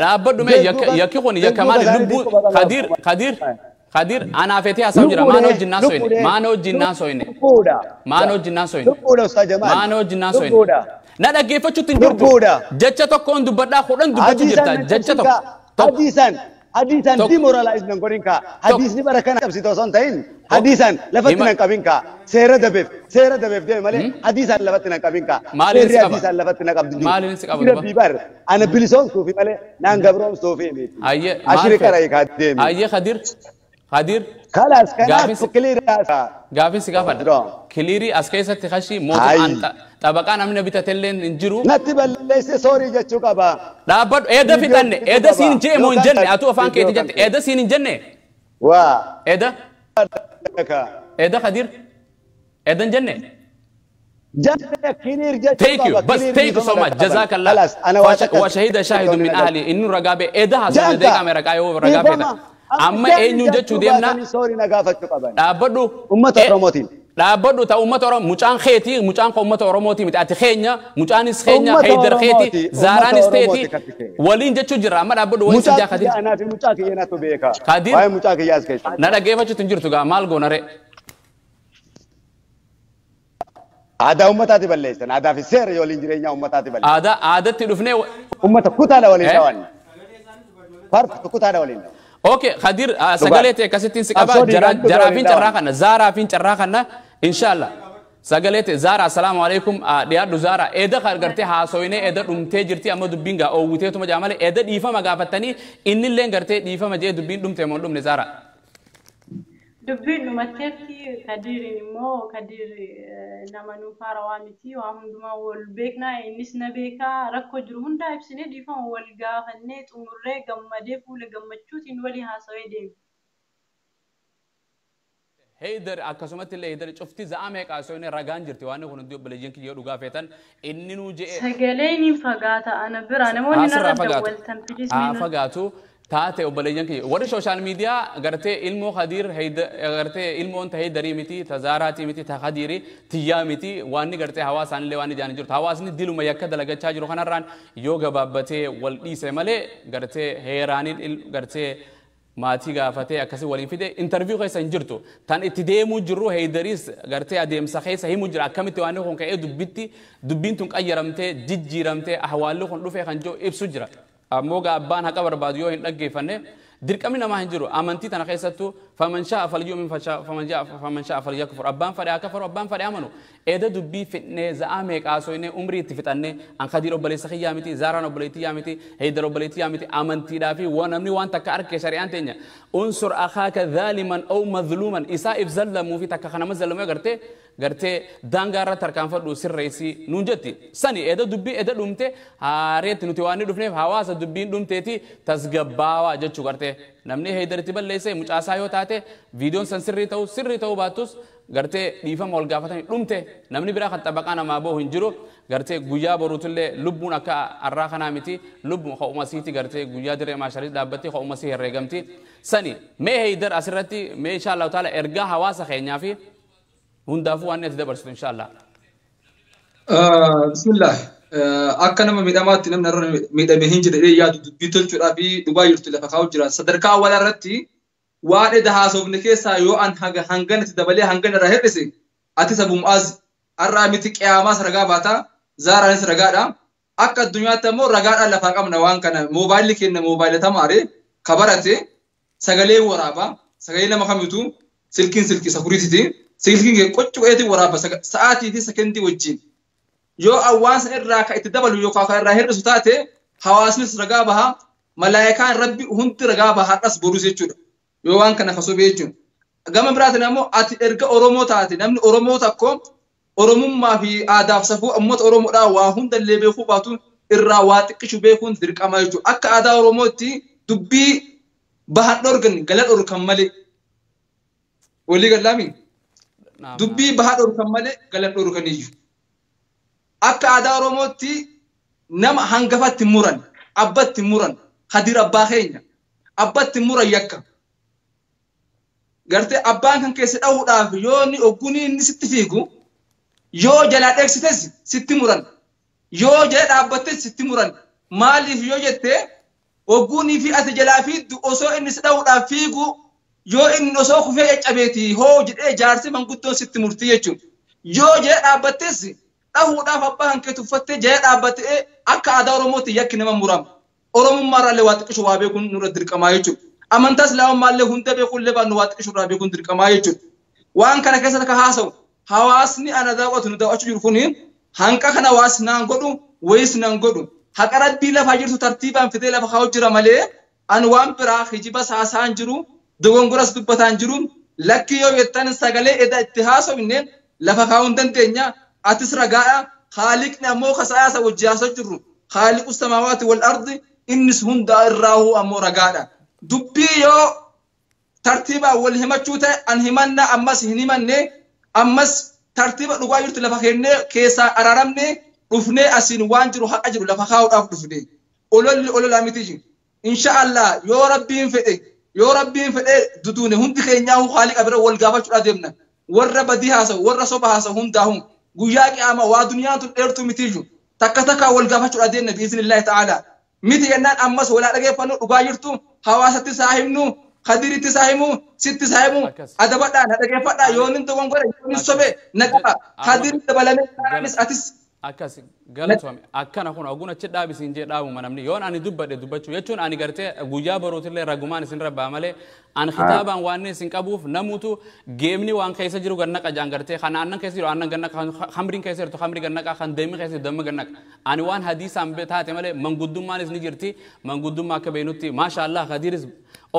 Dhaabbadhu mee yakki kun yakka maali lubbuu Kadir Kadir Kadir anaa feetee haasa'u jira maana wajjin naasoyne maana wajjin naasoyne maana wajjin naasoyne maana wajjin naasoyne na dhaggeeffachuutti hin jirtu jecha tokkoon dubbadhaa kudhan dubbachuu jirta jecha tokko. Hadiisaan hadiisaan demoralize nan godhin kaa hadiisni bara kana qabsitu osoo hin ta'in hadiisaan lafatti nan qabin kaa seera dabeef deeme malee hadiisaan lafatti nan qabin kaa seerri hadiisaan lafatti nan qabdu jiru. Rabbii bar ana bilisoomsuufi malee naan gabroomsuufi miti. Ashiri qara hiikaa deemi. Ayyee Kadir Kadir. Kalaas kanaaf kiliiraa. Gaafin si gaafadha. Kiliirii as keessatti kashii mootummaan xabaqaa namni bitatellee hin jiru. Natti balleesse soorii jechuu qaba. Dhaabbadhu eeda fixanne eeda siin jee moo hin jenne atuu afaan keetii jette eeda siin hin jenne. Waa. Eeda. Eeda Kadir. Eeda hin jenne. Thank you. Bas thank you so much. Jazakallah. Wa shahida shahidun min ahli innu ragaabe eeda haasofne deeqame ragaa yoo ragaa feeta. Amma eenyuun jechuu deemna. Dhaabbadhu. Uummata Oromootiin. Dhaabbadhu ta'u uummata Oromoo mucaan keetii mucaan koo uummata Oromootii miti ati keenya mucaanis keenya Haydar keetii Zaaraanis teetii waliin jechuu jira amma dhaabbadhu waliin sijaa Kadir. Mucaa fi mucaa kiyya natu beeka. Kadir. Waa'ee mucaa kiyyaas keessa. Na dhaggeeffachuutu hin jirtu gaa maal goona ree. Aadaa uummataati balleessan aadaa fi seera waliin jireenya uummataati balleessan. Aadaa aadaatti dhufnee. Uummata kutaadha waliin dhawan. Farfatu kutaadha waliin dhawan. Okay, Kadir sagalee ta'e akkasittiin si qaba jaraafin carraa kana zaaraafin carraa kana inshallah. Sagalee ta'e Zaara assalaamu alaikum dhiyaadhu Zaara eeda gartee haasoyinee eeda dhumtee jirti amma dubbiin gaa oowwiteetuma jaa malee eeda dhiifama gaafattanii innillee gartee dhiifama jee dubbiin dhumte moo dhumne Zaara. Dubbiin dhumatteetti Kadiriin immoo Kadir nama nuuf haarawaa miti waa hundumaa wal beeknaa innis na beekaa rakkoo jiru hundaa ibsinee dhiifama wal gaafannee xumurree gammadee fuula gammachuutiin walii haasawee deeme. Heydar akkasumatti illee Heydar cufti za'a meeqa haasawee ragaan jirti waan kun hundi obboleeyyan kiyya dhugaa feetan inni nuu je'e. Sagaleen hin fagaata ana bira namoonni narra dawwaltan please. Haa fagaatu. Taate obboleeyyan kiyya warri sooshaal miidiyaa gartee ilmoo Kadir gartee ilmoon ta Heydarii miti ta Zaaraatii miti ta Kadirii tiyyaa miti waanni gartee hawaasaan waan ijaan jirtu hawaasni diluma yakka dalagachaa jiru kanarraan yoo gabaabbatee wal dhiise malee gartee heeraaniin gartee maatii gaafatee akkasii waliin fide interview keessa hin jirtu tan itti deemuu jirru Heydariis gartee adeemsa keessa himuu jira akkamitti waan kun ka'ee dubbitti dubbiin tun qayyaramtee jijjiiramtee ahwaalli kun dhufee kan jiru ibsu jira. Ammoo abbaan haqa barbaadu yoo hin dhaggeeffanne dirqamni namaa hin jiru amantii tana keessattuu faman sha'a falyu'min faman sha'a falyakfur abbaan fadhe haa kafaru abbaan fadhe amanu eeda dubbii fidnee za'aa meeqaa soinee umrii itti fixannee an Kadir obboleessa kiyyaa miti Zaaraan obboleettii miti Heydar obboleettii miti amantiidhaa fi waan namni waan takka arke shari'aan teenya unsur akhaaka zaaliman aw mazluuman isaa if zallamuu fi takka kanama zallamuu agartee gartee daangaa irra tarkaanfadhu sirreessi nuun jetti sani eeda dubbii eeda dhumte haareetti nuti waan dhufneef hawaasa dubbiin dhumteeti tasgabbaawaa jechuu gartee namni Heydaritti balleesse mucaasaa yoo taate viidiyoon san sirrii ta'uu baattus gartee dhiifama wal gaafatanii dhumte namni biraa kan xabaqaa namaa bahu hin jiru gartee guyyaa boruutillee lubbuun akka arraa kanaa miti lubbuun ho'umasiiti gartee guyyaa dirree maasharii dhaabbattee ho'umasii herreegamti sani mee Heydar asirratti mee insha Allahu taala ergaa hawaasa keenyaa fi hundaafuu waan itti dabarsitu insha Allah. Bismillah. Akka nama miidhamaatti namni irra miidhame hin jedhee yaadu dubbii tolchuudhaa fi dhugaa jirtu lafa kaa'u jira. Sadarkaa awwalaa irratti waan eda haasofne keessaa yoo an hanganatti dabalee hangana irraa hir'ise ati sabu Mu'aaz har'aa miti qiyaamaas ragaa baata Zaaraanis ragaadha. Akka addunyaatti ammoo ragaadhaan lafaa qabna waan kana moobaayilli kenna moobaayila tamaare kabarate sagalee waraaba sagalee nama kamitu silkiin silkii sakuriititi silkiin qoccu godheetiin waraaba sa'aatii fi sekendii wajjin. Yoo hawaasa irraa ka itti dabalu yookaan ka irraa hir'isu taate hawaasnis ragaa baha malaayikaan rabbi hundi ragaa baha har'as borus jechuudha. Yoo waan kana kasobee jechuun. Gama biraatiin ammoo ati erga Oromoo taate namni Oromoo tokko Oromummaa fi aadaaf safuu uummata Oromoodhaa waa hundallee beekuu baatu irraa waa xiqqishu beekuun dirqama jechuudha. Akka aadaa Oromootti dubbii bahan dhorgan gala dhorkan malee. Walii galaami? Dubbii baha dhorkan malee gala dhorkan iyyuu. Akka aadaa Oromootti nama hangafatti muran, abbatti muran, Khadir abbaa keenya, abbatti muran yakka. Gartee abbaan kan keessa dhahuudhaaf yoo inni oggunii inni sitti fiigu yoo jalaa dheeksites sitti muran, yoo jala dhaabbattes sitti muran. Maaliif yoo jettee oggunii fi ati jalaa fiiddu osoo inni si dhahuudhaaf fiigu yoo inni osoo kufee caccabeeti hoo jedhee jaarsi manguddoon sitti murtii jechuudha. Yoo jala dhaabbattes dhahuudhaaf abbaa kan kee tuffattee jala dhaabbattee akka aadaa Oromootti yakki nama murama. Oromummaarraallee waa xiqqishu waa beekuun nurra dirqamaa jechuudha. Amantaa Islaamummaallee hunda beekuullee baannu waa xiqqishu irraa beekuun dirqamaa jechuudha. Waan kana keessatti akka haasa'u hawaasni ana daawwatu nu daawwachuu jiru kuni hanqa kana waas naan godhu wayis naan godhu. Haqa rabbii lafaa jirtu tartiibaan fidee lafa kaa'u jira malee ani waan biraa hijiba haasa'aan jiru dogongoras dubbataan jiru lakki yoo jettan sagalee eda itti haasofne lafa kaa'uu hin dandeenya. Atis ragaadha. Haaliqni ammoo kasaasa wajji haasa'u jirru. Haaliqu samaawaati wal ardi innis hunda irraahuu ammoo ragaadha. Dubbii yoo tartiibaan wal himachuu ta'e an himannaa ammas hin himanne ammas tartiiba dhugaa jirtu lafa kennee keessaa araaramne dhufnee asiin waan jiru haqa jiru lafa kaa'uudhaaf dhufne. Ololli ololaa miti jiru. Insha Allah yoo rabbiin fedhe duduune hundi keenyaa haaliqa bira wal gaafachuudhaa deemna. Warra badii haasa'u warra soba haasa'u hundaa'u guyyaa qiyaamaa waa duniyaan tun dheertuu miti jiru. Takka takka wal gaafachuudhaa deemna biiznillahi ta'ala. Miti jennaan ammas walaa dhageeffannu dhugaa jirtu hawaasatti saahibnu Khadiritti saahimu sitti saahimu adabadhaan dhageeffadhaa yoo inni dogongore yoo inni sobe naqaba Khadiri dabalamee anis atis akkas galatoome akkana kun oguun achi dhaabisiin jee dhaabuma namni yoon ani dubbadhe dubbachuu jechuun ani gartee guyyaa borootillee ragumaan isin rabbaa malee an kitaabaan waan isin qabuuf namutu geemni waan keessa jiru gannaqa jaan gartee kan aannan keessa jiru aannan gannaqa khamriin keessa jirtu khamri gannaqa kan deemni keessa jiru damma gannaqa ani waan hadiisaan taate malee manguddummaanis ni jirti manguddummaa akka beeynutti maasha Allah Khadiris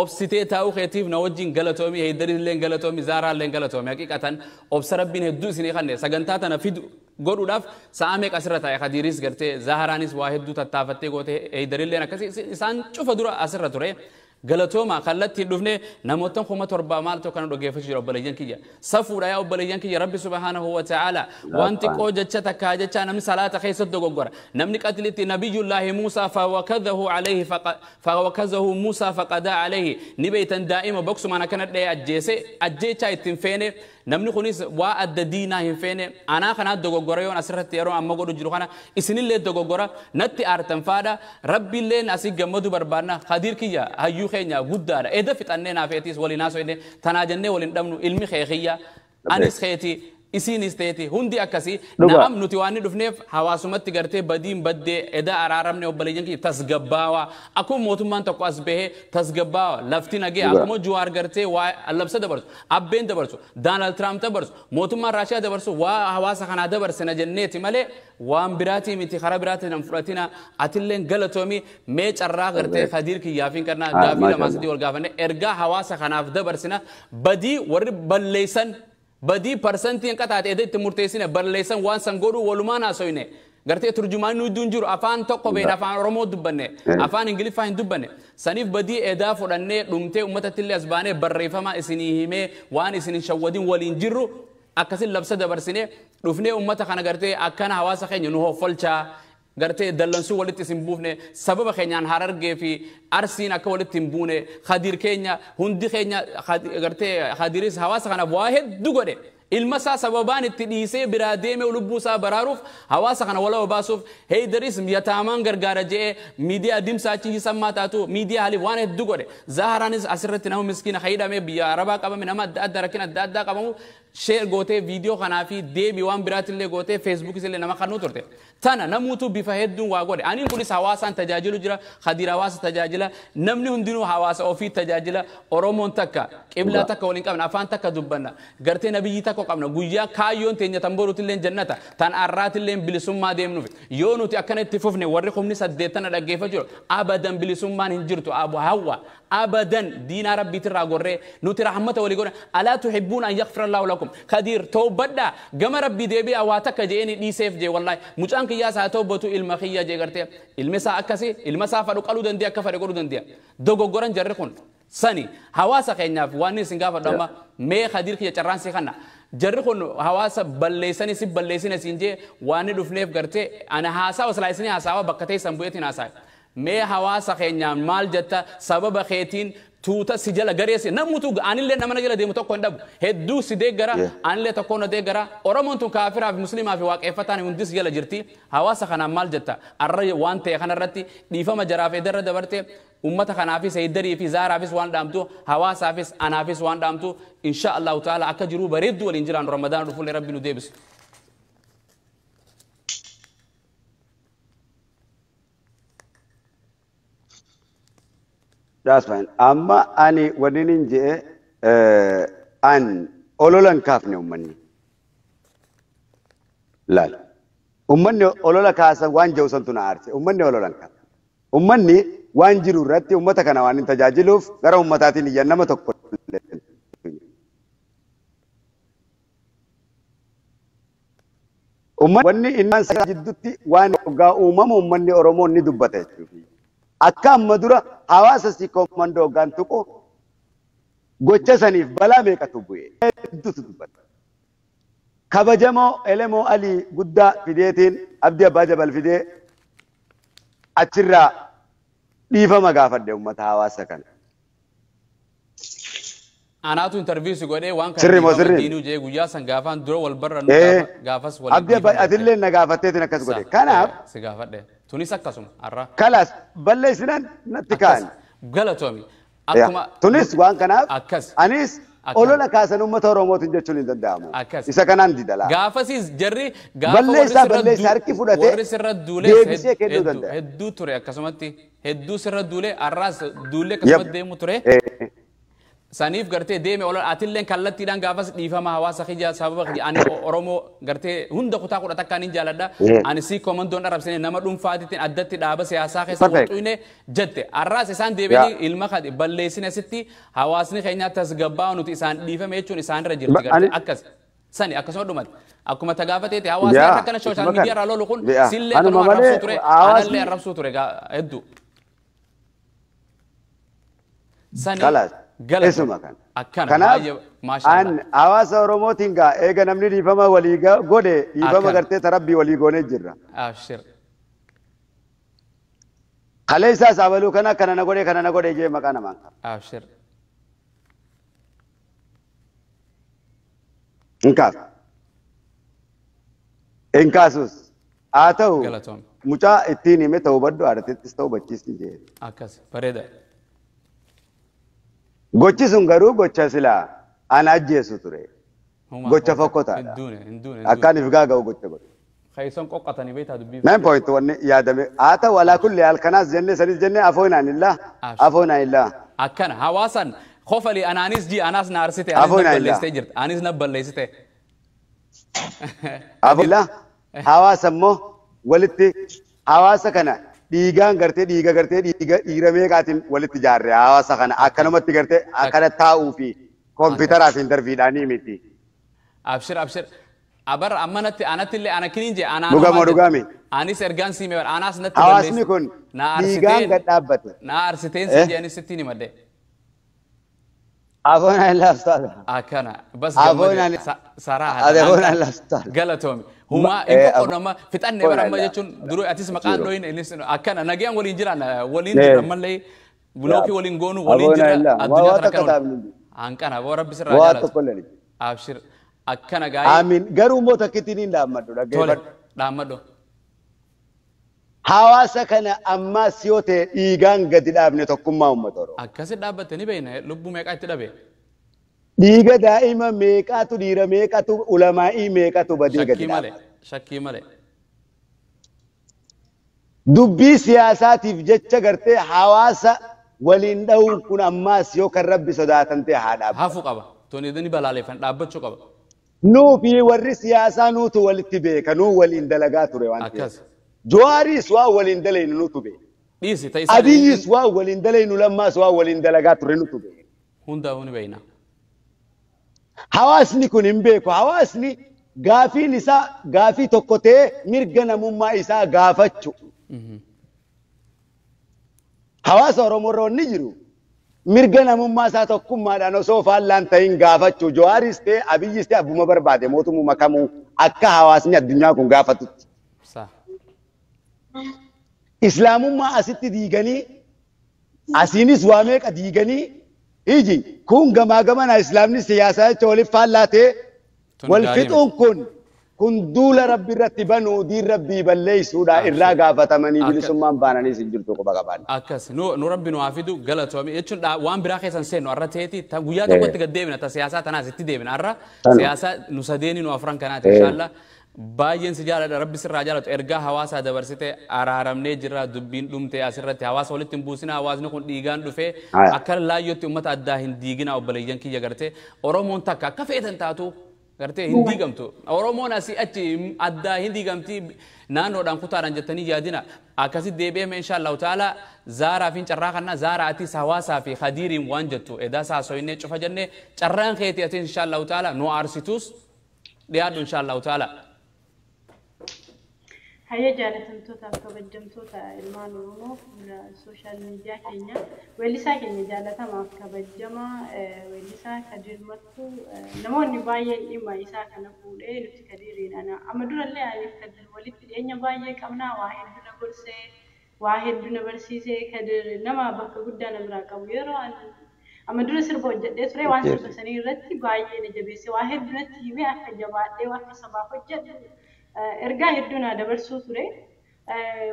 obsitee taa'uu keetiif na wajjin galatoomii Heedaris illee galatoomii Zaaraa illee galatoomii haqiiqatan obsa rabbiin hedduu isinii kanne sagantaa tana fidu godhuudhaaf sa'a meeqa asirra taa'e Khadiris gartee Zaharaanis waa hedduu tattaafattee goote Heedarilleen akkasii isaan cufa dura asirra ture. Galatooma kallattiin dhufne namoota 7,000 maal tokko kana dhaggeeffachuu jira obboleeyyan kiyya. Safuudha yaa obboleeyyan kiyya Rabbi subhaanahu wa ta'ala waan xiqqoo jecha takkaa jecha namni salaata keessatti dogoggora. Namni qatlitti nabiyyullaahi Muusaa fawakadahu alayhi fawakazahu Muusaa faqadaa alayhi ni beeytan daa'ima boksumaan akkana dha'ee ajjeese ajjeechaa ittiin feene namni kunis waa adda diinaa hin feene anaa kanaa dogoggora yoon asirratti yeroo amma godhu jiru kana isinillee dogoggora natti aartan faadha Rabbiilleen asii gammadu barbaanna Khadiir kiyya hayyuu keenya guddaadha eda fixannee naafeetiis waliin haasofne tanaa jennee waliin dhabnu ilmi kee kiyya anis keeti isiinis teeti hundi akkasii na'am nuti waan dhufneef hawaasumatti gartee badiin baddee eda araaramne obboleeyyan kiyya tasgabbaawaa akkuma mootummaan tokko as bahee tasgabbaawaa lafti nagee akkuma Juwaar gartee waa labsa dabarsu abbeen dabarsu Doonaald Tiraamp dabarsu mootummaan Raashiyaa dabarsu waa hawaasa kanaa dabarsina jenneeti malee waan biraatii miti karaa biraatii nan fudhatina atilleen galatoomii mee carraa gartee Khadiir kiyyaaf hin kannaa gaafii lamaa sadii wal gaafanne ergaa hawaasa kanaaf dabarsina badii warri balleessan badii parsantii hin qataate edda itti murteessine balleessan waan san godhuu walumaan haasoyne gartee turjumaan nu idduun jiru afaan tokko beena afaan Oromoo dubbanne afaan Ingiliffaa hin dubbanne saniif badii edaa fudhannee dhumtee uummatatti illee as baanee barreeffama isinii himee waan isin hin shawwadin waliin jirru akkasin labsa dabarsine dhufnee uummata kana gartee akkana hawaasa keenya nu hoffolchaa gartee dallansuu walitti isin buufne sababa keenyaan Harargee fi Arsiin akka walitti hin buune Khadiir keenya hundi keenya gartee Khadiiris hawaasa kanaaf waa hedduu godhe ilma isaa sababaan itti dhiisee biraa deemee lubbuu isaa baraaruuf hawaasa kana walaba baasuuf Heedaris yataamaan gargaara je'ee miidiyaa dimsaa achi hisammaa taatu miidiyaa haliif waan hedduu godhe Zaharaanis asirratti nama miskiina hidhamee biyya Arabaa qabame nama adda addaa rakkina adda addaa qabamu Share gootee viidiyoo kanaa fi deebii waan biraatillee gootee Feesbuukis illee nama kannuu turte. Tana namuutu bifa hedduun waa godhe. Aniin kunis hawaasaan tajaajilu jira. Khadiir hawaasa tajaajila. Namni hundinuu hawaasa ofii tajaajila. Oromoon takka qiblaa takka waliin qabna, afaan takka dubbanna, gartee nabiyyi takka qabna. Guyyaa kaayyoon teenya tan boruutillee jannata, tan arraatillee bilisummaa deemnuuf. Yoo nuti akkana itti fufne, warri 80,000 dhaggeeffachuu jiru, abadan bilisummaan hin jirtu. Abu hawwa abadan diinaa rabbiitirraa gorree nuti rahmata walii godhan. Alaa tuhibbuun an yaghfira Allahu lakum. Khadiir, tawbadhaa, gama rabbii deebi'aa. Waa takka je'eeni dhiiseef jee. Wallaahi mucaan kiyyaas haa tawbatu, ilma kiyya jee. Gartee ilmi isaa akkasii, ilma isaa fadhu qaluu danda'a, akka fadhe godhuu danda'a. Dogoggoran jarri kun sani. Hawaasa keenyaaf waan isin gaafadhu amma, mee Khadiir kiyya, carraan si kanna. Jarri kun hawaasa balleessanii si balleessine siin jee waan dhufneef, gartee ana haasawa silaa isinii haasawa bakka teessan bu'eetiin haasawa. Mee hawaasa keenyaan maal jetta? Sababa keetiin tuuta si jala gareesse namutu, anillee nama na jala deemu tokko hin dhabu, hedduu si deeggara. Anillee tokko na deeggara. Oromoon tun kaafiraa fi musliimaa fi waaqeffataan hundis jala jirti. Hawaasa kanaan maal jetta arra waan ta'e kanarratti? Dhiifama jaraaf edarra dabarte, ummata kanaafis, heeddarii fi zaaraafis waan dhaamtu, hawaasaafis anaafis waan dhaamtu, insha Allahu ta'ala akka jiruu bareedduu waliin jiraan, Ramadaan dhufullee rabbi nu deebisu. That's fine. Amma ani wanni nin je'e, an olola hin kaafne uummanni. Laal. Uummanni olola kaasan waan jiru santu na aarse. Uummanni olola hin kaafne. Uummanni waan jiru irratti uummata kana waan hin tajaajiluuf gara uummataatiin iyyan nama tokko illee. Uummanni wanni inni jidduutti waan hoggaa uumamu uummanni Oromoo ni dubbata jechuudha. Akka amma dura hawaasa si koomandoo hoggaan tuqu gocha saniif balaa meeqatu bu'e, hedduutu dubbata. Kabajamoo Elemoo Alii guddaa fideetiin, Abdii Abbaa Jabal fidee achirraa dhiifama gaafadhe uummata hawaasa kana. Anaatu interview si godhee waan kana Sirri moo dhiifama sirri? diinuu jee guyyaa san gaafaan dura wal barra nu gaafas waliin Abdii Abbaa dhiifama atillee na gaafatteetiin akkas godhe. Kanaaf si gaafadhe. Tunis akkasuma har'a. Kalaas balleessinaan natti Akkas kaa'an. Galatoomi. Akkuma Tunis waan kanaaf akkas. anis Akkana. olola kaasan uummata Oromootiin jechuun hin danda'amu. Akkas. Isa kanaan didala. Gaafasiis jarri gaafa warri Balleessaa sirra balleessaa harki fudhatee warri sirra duulee deebisee kennuu danda'a. Hedduu ture, akkasumatti hedduu sirra duulee, har'aas duulee akkasumatti deemu ture. Saniif gartee deeme olola atilleen kallattiidhaan gaafas dhiifama hawaasa kiyya, sababa kiyya ani Oromoo gartee hunda kutaa 11n hin jaaladha. Ani si komandoon arrabsine, nama dhuunfaatiitiin addatti dhaaba siyaasaa keessa walxuyne jette. Har'aas isaan deebi'anii ilma kadi balleessine, sitti hawaasni keenya tasgabbaa nuti isaan dhiifame jechuun isaanirra jirti gartee akkas. Sani akkasuma dhumate. Akkuma tagaafateeti hawaasni Yaa, har'a akkana social isuma media kana. irraa lolu kun Yaa, sillee anuma kanuma malee arrabsuu ture, anallee arrabsuu ture hedduu. Sani Kalaas. galata. Isuma kana. Akkana Kanaaf baay'ee maashaallah. an hawaasa Oromootiin gaa eega namni dhiifama walii godhe, dhiifama Akkana. gartee tarabbii walii goonee jirra. Abshir. Kaleessaas abaluu kana kana na godhe, kana na godhe jee maqaa namaan qaba. Abshir. Hin kaasu. Hin kaasus. Haa ta'u Galatoom. mucaa ittiin hime ta'uu baddu haadhatittis ta'uu bachiisni jee. Akkas bareeda. Gochi sun garuu gocha silaa ana ajjeesu ture. Humaa Gocha hin fokkotaadha. duune, hin duune, hin duune. Akkaan if gaaga'u gocha godhe. Keessoon qoqqatanii beektaa dubbii. Main point wanni yaadame haa ta'u, alaa kulli haal kanaas jenne sanis jenne, afoonaan illaa Abshir. afoonaan illaa. Akkana hawaasan kofali anaanis ji anaas na arsite, anis na Afoonaan illaa. balleessitee jirti, anis na balleessite. Afoonaa hawaasa immoo walitti hawaasa kana dhiigaan gartee dhiiga gartee dhiiga dhiira meeqaatiin walitti ijaarre. Hawaasa kana akkanumatti gartee akkana taa'uu fi kompiitaraa fi intarviidhaanii miti. Abshir, abshir. Abar amma natti anatti illee ana kiniin jee anaan Dhugaa moo homaa dhugaa mi? Anis ergaan siime bar anaas natti Hawaasni balleessi. kun Na dhiigaan arsiteen gad dhaabbate. na arsiteen si jee anis sittiin himadhe. Afoonaan illaa ustaadha. Akkana bas Afoonaan gammade saraa afoonaan illaa ustaadha. Galatoomi. Humaa hin qoqqoodnu amma, fixanne bara Afoonaan amma illaa. jechuun duruu atis maqaan Zero. dhoyin innis akkana nagayaan waliin jiraan, waliin jirra ammallee bulookii waliin goonu waliin Afoonaan jirra illaa. addunyaa Waa tana takka kana taa'amni. hanqana boo rabbi sirraa Waa jaalatu. tokko illee. Abshir, akkana gaa'ee. Amiin. Garuu immoo takkittiin hin dhaammadhu Tole, dhaggeeffadhu. dhaammadhu. Hawaasa kana ammaas yoo ta'e dhiigaan gadi dhaabne tokkummaa uummata Oromoo. Akkasi dhaabbatte ni beekna, lubbuu meeqaa itti dhabe. Dhiiga daa'ima meeqatu dhiira meeqatu ulamaa'ii meeqatu badee gadi Shakkii malee. dhaabata. Shakkii malee. Dubbii siyaasaatiif jecha gartee hawaasa waliin dha'uun kun ammaas yoo kan rabbi sodaatan ta'e haa dhaabbatu. Hafuu qaba. Tuni ni balaaleffan dhaabbachuu qaba. Nuu fi warri siyaasaa nuutu walitti beeka nuu waliin dalagaa ture waan ta'eef. Akkas. Jawaaris waan waliin dalaynu nutu beeka. Dhiisi ta'e isaan Abiyyis waan waliin dalaynu lammaas waan waliin dalagaa ture nutu beeka. hundaa'uu ni beekna. Hawaasni kun hin beeku. Hawaasni gaafiin isaa gaafii tokko ta'ee mirga namummaa isaa gaafachu. Hawaasa Oromoo irra wanni jiru mirga namummaa isaa tokkummaadhaan osoo faallaan ta'in gaafachuu. Jawaaris ta'e Abiyyis ta'e abbuma barbaade mootummaa kamuu akka hawaasni addunyaa kun gaafatutti. Sa. Islaamummaa asitti diiganii asiinis waa meeqa diiganii iji kun gamaa gamana islaamni siyaasaa jecha waliif faallaa ta'e Tun wal gaarii fixuun kun duula rabbi irratti banuu diin rabbii balleessuudha irraa gaafatamanii bilisummaan baananiis hin jirtu quba qabaan. Akkas nu rabbi nu haa fidu galatoome jechuun waan biraa keessan seennu har'a ta'eeti guyyaa tokkotti gad deebina ta siyaasaa tanaas itti deebina har'a Tanu. siyaasaa nu sadeeni nu afran kanaati inshaalla baay'een si jaaladha rabbi sirraa jaalatu ergaa hawaasaa dabarsite araaramnee jirra dubbiin dhumte asirratti hawaasa walitti hin buusina hawaasni kun dhiigaan dhufee Haya. akka laayyootti ummata addaa hin diigina obboleeyyan kiyya gartee Oromoon takka akka feetan taatu gartee hin diigamtu Oromoon asii achi addaa hin diigamti naannoodhaan kutaadhaan jettanii yaadina akkasi deebi'eeme insha Allahu ta'ala zaaraa fi carraa kana zaaraa atis hawaasaa fi khadiiriin waan jettu edaa saasoyinee cufa jennee carraan keeti atis insha Allahu ta'ala nu aarsitus dhiyaadhu insha Allahu ta'ala. Hayya jaalatamtootaaf kabajamtoota ilmaan Oromoo fuula social media keenya weellisaa keenya jaalatamaaf kabajamaa weellisaa Kadir Mattuu namoonni baay'een dhimma isaa kana fuudhee nuti Kadiriin ana amma durallee aniif Kadir walitti dhiyeenya baay'ee qabnaa waa hedduu na gorsee waa hedduu na barsiisee Kadir nama bakka guddaa na biraa qabu yeroo ani amma dura sirba hojjedhee ture waan sirba sanii irratti baay'ee na jabeesse waa hedduu natti himee akka jabaadhee akka sabaaf hojjedhu ergaa hedduu naa dabarsuu ture.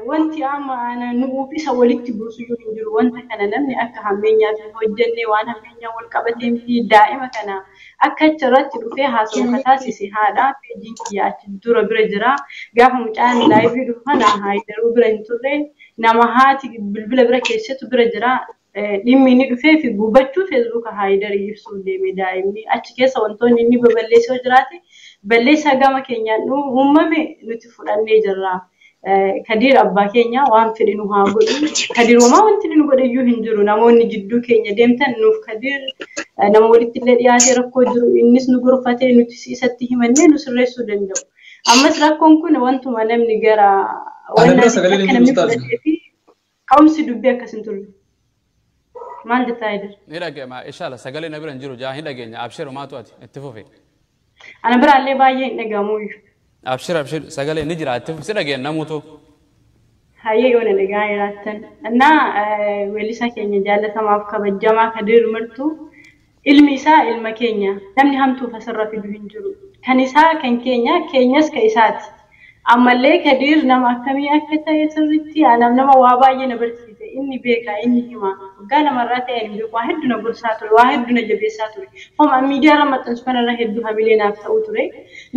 Wanti amma ana nuuf isa walitti buusu iyyuu hin jiru. Wanta kana namni akka hammeenyaatti hojjennee waan hammeenyaa wal qabatee miti daa'ima kana akka achirratti dhufee haasa'u ka taasise haadha peejiin kiyya achi dura bira jira. Gaafa mucaan live dhufu kana haayidaruu bira hin turre nama haati bilbila bira keessattu bira jira. Dhimmi inni dhufee fi gubachuu feesbuuka haayidarii ibsuuf deeme daa'imni achi keessa wantoonni inni baballeessee jiraate balleessaa gama keenyaan uumame nuti fudhannee jirra. Kadiir abbaa keenya waan fedhe nu haa godhu. Kadiir homaa wanti nu godhe iyyuu hin jiru. Namoonni jidduu keenya deemtan nuuf Kadiir nama walitti illee dhiyaatee rakkoo jiru innis nu gorfatee nuti isatti himannee nu sirreessuu danda'u. Ammas rakkoon kun wantuma namni gara Ana bira sagaleen akka hin namni jiru ustaaz. fudhatee fi ka'umsi dubbii akkas hin turre. Maal jettaa Haydar? Ni dhageema inshaalla sagalee na bira hin jiru jaa hin dhageenya abshir maatu ati itti fufi. Ana biraallee baay'ee hin dhagahamu iyyuu. Abshir abshir sagalee ni jira itti fufi si dhageenya namuutu. Hayyee yoo na dhagaa jiraattan. Innaa weellisaa keenya jaallatamaaf kabajamaa Kadir Martuu ilmi isaa ilma keenya namni hamtuuf asirra fidu hin jiru. Kan isaa kan keenya keenyas kan isaati. Ammallee Kadir nama akkamii akka ta'e sirriitti anaaf nama waa baay'ee na barsiise inni beeka inni hima. Waggaa lamarraa ta'e hin beeku waa hedduu na gorsaa ture waa hedduu na jabeessaa ture. Homa miidiyaa irra maxxansu kanarra hedduu hamilee naaf ta'u ture.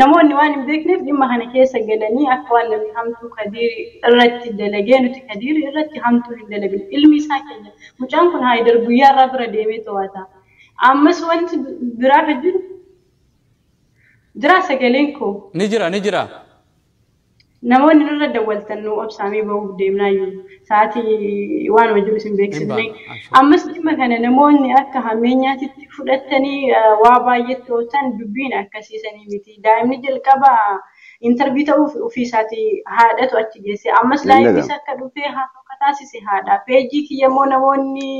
Namoonni waan hin beekneef dhimma kana keessa galanii akka waan namni hamtuu Kadir irratti dalagee nuti Kadir irratti hamtuu hin dalagin. Ilmi isaa keenya mucaan kun Haayidar guyyaa irraa bira deemee to'ata. Ammas wanti biraa kan jiru jira sagaleen koo. Ni jira ni jira. Namoonni nurra dawwaltan nu obsaamee bahuuf deemnaa jiru. Sa'aatii waanuma jiru isin beeksifne. Ammas dhimma kana namoonni akka hammeenyaatitti fudhatanii waa baay'eetti oolchan dubbiin akkasiisanii miti. Daa'imni jalqaba interview ta'uuf ofii isaatii haadhatu achi geesse. Ammas live akka dhufee haasa'u akka taasise haadha. Peejii kiyya immoo namoonni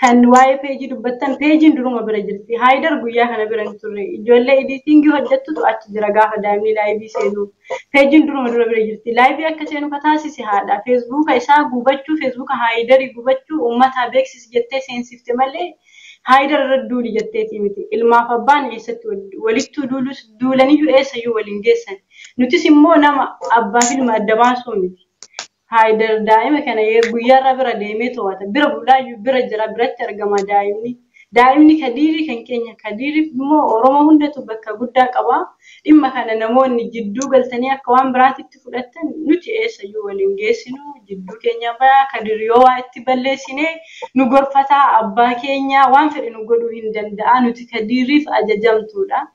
kan waa'ee peejii dubbattan peejiin duruma bira jirti. Haayidar guyyaa kana bira hin turre. Ijoollee editing hojjettutu achi jira gaafa daa'imni live seenu. Peejiin duruma dura bira jirti. Live akka seenu ka taasise haadha. Feesbuuka isaa gubachuu, feesbuuka haayidarii gubachuu uummataa beeksisi jettee seensifte malee haayidar irra duuli jetteeti miti. Ilmaaf abbaan eessatti walittuu duulus duulaniyyuu eessayyuu waliin geessan. Nutis immoo nama abbaa fi ilma adda baasuu miti. Haayidar daa'ima kana guyyaarraa bira deemee to'ata. Bira bulaayyuu bira jira biratti argama daa'imni. Daa'imni Kadiirii kan keenya Kadiiriif immoo Oromoo hundatu bakka guddaa qaba. Dhimma kana namoonni jidduu galtanii akka waan biraatitti fudhattan nuti eessayyuu waliin geessinu jidduu keenya bayaa Kadiir yoo waa itti balleessine nu gorfataa abbaa keenya waan fedhe nu godhuu hin danda'a nuti Kadiiriif ajajamtuudha.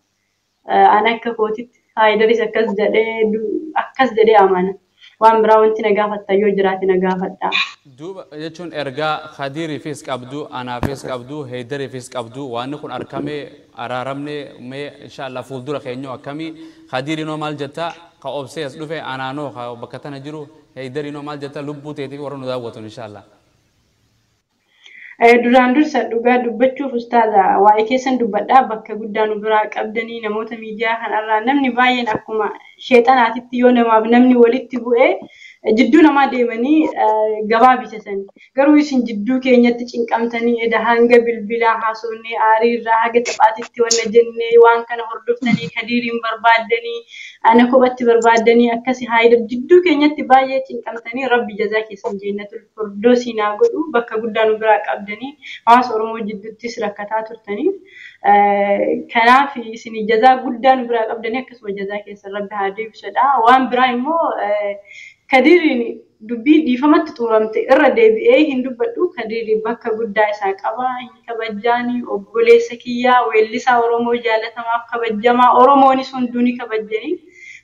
An akka kootitti Haayidaris akkas jedhee amana. Waan biraa wanti na gaafatta yoo jiraate na gaafadha. Duuba jechuun ergaa Kadiiriifis qabdu, anaafis qabdu, Heydariifis qabdu waan kun argamee araaramne mee inshallah fuuldura keenyoo akkamii Kadiirinoo maal jetta ka obsee as dhufe anaanoo ka bakka tana jiru Heydariinoo maal jetta lubbuu teetiif warra nu daawwatu inshallah. Duraan dursa dhugaa dubbachuuf ustaaza waa'ee keessan dubbadhaa bakka guddaa nu biraa qabdanii namoota miidiyaa kanarraa namni baay'een akkuma sheexanaatitti yoo namaaf namni walitti bu'ee jidduu namaa deemanii gabaa bitatan. Garuu isin jidduu keenyatti cinqamtanii eda hanga bilbilaa haasofnee aariirraa haga taphaatitti wanna jennee waan kana hordoftanii Kadiiriin barbaaddanii ana kophatti barbaaddanii akkasi Haayidar jidduu keenyatti baay'ee cinqamtanii rabbi jazaa keessan jeennatul firdoosi naa godhu bakka guddaa nu biraa qabdanii hawaasa Oromoo jidduuttis rakkataa turtanii. Kanaaf isin jazaa guddaa nu biraa qabdanii akkasuma jazaa keessan rabbi haa deebisudha. Waan biraa immoo Kadiiriin dubbii dhiifamatti xumuramte irra deebi'ee hin dubbadhu. Kadiiri bakka guddaa isaa qaba. Hin kabajaani obboleessa kiyyaa weellisaa Oromoo jaalatamaaf kabajamaa Oromoonis hunduu ni kabajanii.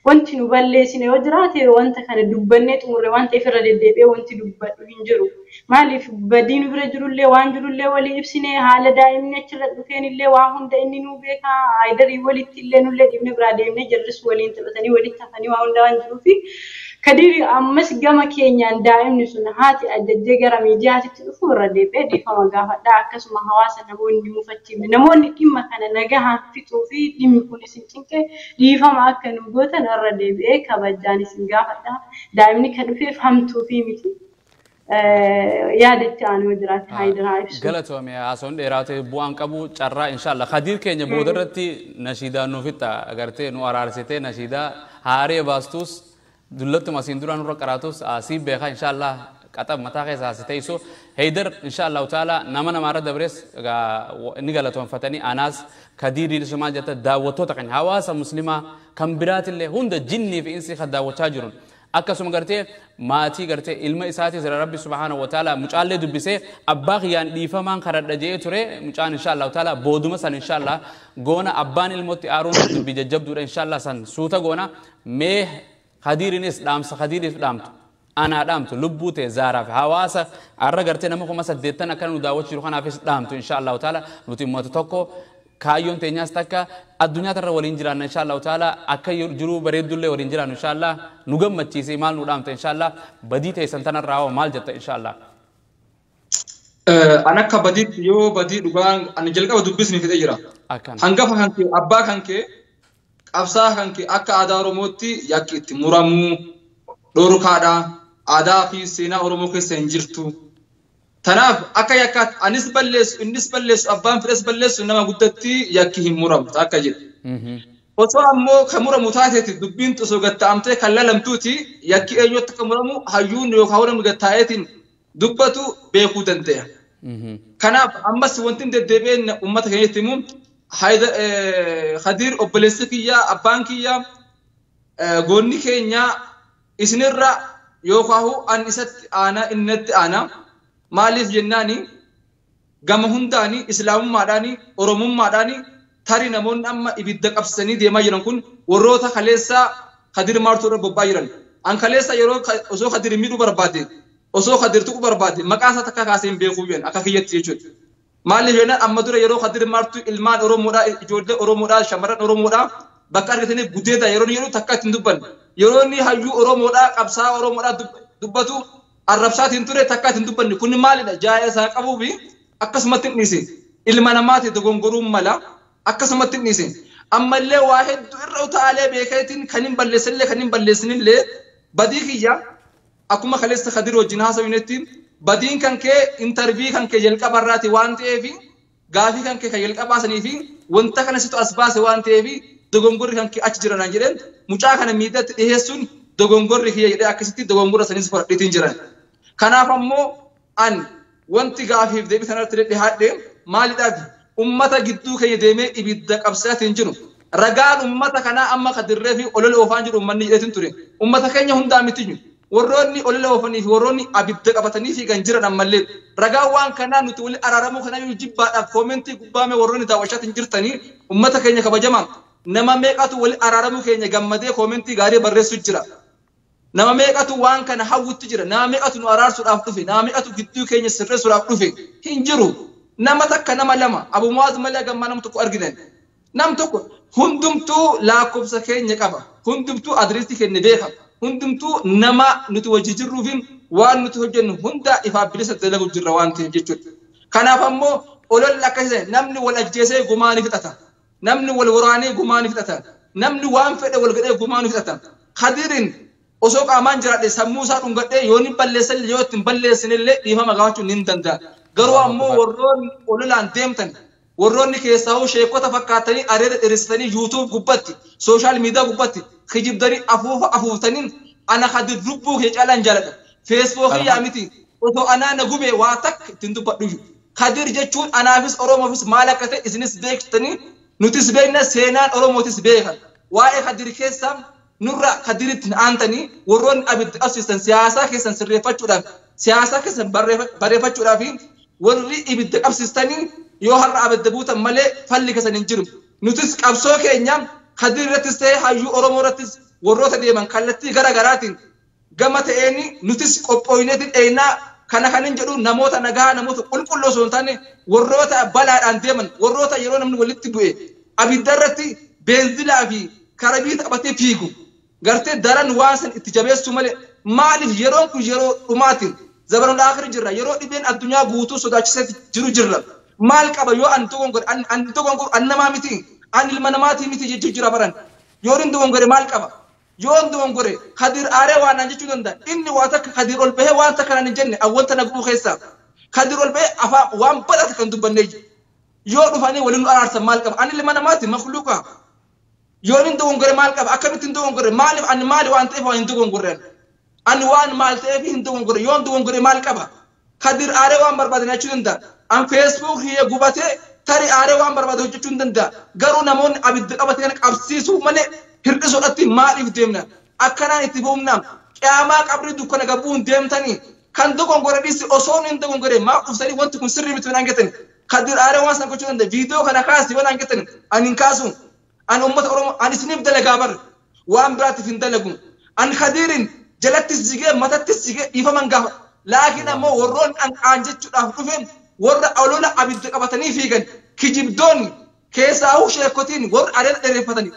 Wanti nu balleessine yoo jiraate wanta kana dubbannee xumurre waan ta'eef irra deddeebi'ee wanti dubbadhu hin jiru. Maaliif badii nu bira jirullee waan jirullee walii ibsine haala daa'imni achirra dhufeen illee waa hunda inni nu beeka Haayidarii walitti illee nullee dhiibne biraa deemne jarris waliin taphatanii walitti hafanii waa hunda waan jiruufi Kadiiri ammas gama keenyaan daa'imni sun haati ajajjee gara miidiyaatitti dhufu irra deebi'ee dhiifama gaafadha. Akkasuma hawaasa namoonni mufachiifne namoonni dhimma kana nagahaan fixuu fi dhimmi kun isin cinqe dhiifama akka nu gootan irra deebi'ee kabajaan isin gaafadha. Daa'imni kan dhufeef hamtuu fi miti. Yaadatti aanuu jiraate Haayidaraa ibsu. Galatoome haasawwan dheeraa ta'e bu'aan qabu carraa inshallah. Kadiir keenya booda irratti nashiidaa nuuf itti agartee nu araarsitee nashiidaa haaree baastus dullattuma asiin dura nurra qaraatus asii beekaa inshallah qaxab mataa keessa asi teessu. Heydar inshallah taala nama namaarra dabres ni galatoonfatanii anaas Kadiiriin maal jetta daawwattoota kan hawaasa muslimaa kan biraatillee hunda jinnii fi insi kan daawwachaa jiran. Akkasuma gartee maatii gartee ilma isaatis Rabbi subhaanahu wa ta'ala mucaallee dubbisee abbaa kiyyaan dhiifamaan karadha jedhee ture mucaan inshallah ta'ala booduma san inshallah goona abbaan ilmootti aaruun dubbii jajjabduudha inshallah san suuta goona mee Kadiiriinis dhaamsa Kadiiriif dhaamtu anaa dhaamtu lubbuu ta'e zaaraaf hawaasa har'a gartee nama 80,000 akkana nu daawwachuu jiru kanaafis dhaamtu inshallah ta'ala nuti uummata tokko kaayyoon teenyaas takka addunyaa tarra waliin jiraanna inshallah ta'ala akka jiruu bareeddullee waliin jiraannu inshallah nu gammachiise maal nu dhaamta inshallah badii teessan tanarraa hoo maal jetta inshallah. An akka badiitti yoo badii dhugaan ani jalqaba dubbisni fidee jira. Hangafa kan kee abbaa kan kee qabsaa kan kee akka aadaa Oromootti yakki itti muramuu dhorkaadha aadaa fi seenaa Oromoo keessa hin jirtu. Tanaaf akka yakkaatti anis balleessu innis balleessu abbaan fedhes balleessu nama guddatti yakki hin muramu akka jedhu. Osoo ammoo kan muramu taateeti dubbiin osoo gatta'amtee kan lalamtuuti yakki eenyutti akka muramu hayyuun yookaan namni gatta'eetiin dubbatu beekuu danda'a. Kanaaf ammas wanti deddeebi'een uummata keenyatti himu Kadiir obboleessi kiyyaa abbaan kiyyaa goonni keenya isinirra yookaan an isatti aanaa innatti aanaa. Maaliif jennaani gama hundaani islaamummaadhaani oromummaadhaani tarii namoonni amma ibidda qabsanii deemaa jiran kun warroota kaleessaa Kadiir maartuu irra bobba'aa jiran. An kaleessa yeroo osoo Kadiir miidhuu barbaade osoo Kadiir tuquu barbaade maqaa isaa takka kaasee hin beekuu jedhan akka kiyyatti jechuudha. Maaliif jennaan amma dura yeroo Kadiir maartuu ilmaan Oromoodhaa ijoollee Oromoodhaa shamarran Oromoodhaa bakka argatanii gudeeda yeroo inni jedhu takka ittiin dubbanne yeroo inni hayyuu Oromoodhaa qabsaa Oromoodhaa dubbatu arrabsaatiin ture takka ittiin dubbanne kun maalidha jaaya isaa qabuu fi akkasumatti hin dhiise ilma namaati dogongoruun mala akkasumatti hin dhiise ammallee waa hedduu irra utaalee beekeetiin kan hin balleessinillee kan hin balleessinillee badii kiyya akkuma kaleessa Kadiir wajjin haasawnetti badiin kan kee intarvii kan kee jalqabarraati waan ta'eef gaafii kan kee kan jalqabaasanii fi wanta kana situ as baase waan ta'eef dogongorri kan kee achi jira naan jedheen mucaa kana miidhatti dhiheessuun dogongorri kiyya jedhee akkasitti dogongora sanis fudhadheetiin jiran. Kanaaf ammoo an wanti gaafiif deebii sanarratti dhihaadhe maalidhaaf Ummata gidduu keenya deemee ibidda qabsaatiin jiru. Ragaan ummata kanaa amma kadirree fi olola oofaan jiru ummanni jedheetiin ture. Ummata keenya hundaa miti jiru. Warroonni olola oofanii fi warroonni abidda qabatanii fiigan jiran ammallee ragaan waan kanaa nuti wali araaramuu kanaa yoo jibbaadhaaf koomentii gubbaame warroonni daawwachaatiin jirtanii ummata keenya kabajamaa nama meeqatu wali araaramuu keenya gammadee koomentii gaarii barreessu jira. Nama meeqatu waan kana hawwutti jira. Nama meeqatu nu araarsuudhaaf dhufe. Nama meeqatu gidduu keenya sirreessuudhaaf dhufe. Hin jiru. Nama takka nama lama Abu Muwaaz malee gammaa nama tokko arginan. Nam tokko hundumtuu lakkoofsa keenya qaba. Hundumtuu adreesii keenya beeka. Hundumtuu nama nuti wajji jirruu fi waan nuti hojjennu hunda ifaaf bilisa dalagu jirra waan ta'eef jechuudha. Kanaaf ammoo ololli akkasii namni wal ajjeesee gumaa ni fixata. Namni wal waraanee gumaa ni fixata. Namni waan fedhe wal godhee gumaa ni fixata. Khadirin osoo qaamaan jiraadhe sammuu isaa dhungadhee yoo ni balleessan yoo ittiin balleessinillee dhiifama gaafachuun ni danda'a. Garuu ammoo warroonni ololaan deemtan warroonni keessaa sheekota fakkaatanii areeda dheeressitanii yuutuub gubbatti sooshaal miidiyaa gubbatti kijibdanii afuufa afuuftanii ana Khadir lubbuu kee caalaan jaaladha. Feesbuukii yaa miti osoo anaa na gubee waa takka ittiin dubbadhu. Khadir jechuun anaafis Oromoofis maal akka ta'e isinis beektanii nutis beekna seenaan Oromootis beekan. Waa'ee Khadir keessaa nurra Khadiritti aantanii warroonni abidda qabsiisan siyaasaa keessan sirreeffachuudhaaf siyaasaa keessan barreeffachuudhaaf warri ibidda qabsiistanii yoo har'a abidda buutan malee falli keessan hin jiru. Nutis qabsoo keenya Khadir irrattis ta'e hayyuu Oromoo irrattis warroota deeman kallattii gara garaatiin gama ta'een nutis qophooyneetiin dheeyinaa kana kan hin jedhu namoota nagaa namoota qulqulluu osoo hin taane warroota balaadhaan deeman warroota yeroo namni walitti bu'e abidda irratti beenzilaa fi karabii taphatee fiigu gartee daran waan san itti jabeessu malee maaliif yeroon kun yeroo dhumaatiin zabanul aakhir jirra yeroo dhibeen addunyaa guutuu sodaachisee jiru jirra maal qaba yoo an dogongore an dogongore an namaa miti an ilma namaatii miti jechuu jira baran yoo hin dogongore maal qaba yoo hin dogongore Khadir aaree waan naan jechuu danda'a inni waa takka Khadir ol bahee waan takka naan hin jenne awwalta na gubuu keessaa Khadir ol bahee afaan waan badhaate kan dubbannee yoo dhufanii waliin nu araarsan maal qaba an ilma namaati makluuqa yoo hin dogongore maal qaba akkamitti hin dogongore maaliif ani maali waan ta'eef waan hin dogongorre ani waan maal ta'eef hin dogongore yoo hin dogongore maal qaba Khadir aaree waan barbaadan jechuu danda'a an feesbuuk hiyya gubatee tarii aaree waan barbaade hojjechuu hin danda'a garuu namoonni abidda qabate kana qabsiisuu malee hir'isuudhaatti maaliif deemna akkanaan itti fuumna qiyaamaa qabrii dukkana gabbuu hin deemtanii kan dogongore dhiisi osoo hin dogongore maaf dhuftanii wanti kun sirrii miti waan jettan Khadir aaree waan san gochuu danda'a viidiyoo kana kaasi waan jettan ani hin kaasu an ummata Oromoo an isiniif dalagaa bar waan biraatiif hin dalagu an Khadirin jalattis jigee matattis jigee dhiifaman gaafa laakiin ammoo warroonni an qaan jechuudhaaf dhufe warra olola abidda qabatanii fiigan kijibdoonni keessaa sheekotiin warra areeda dheereffatanii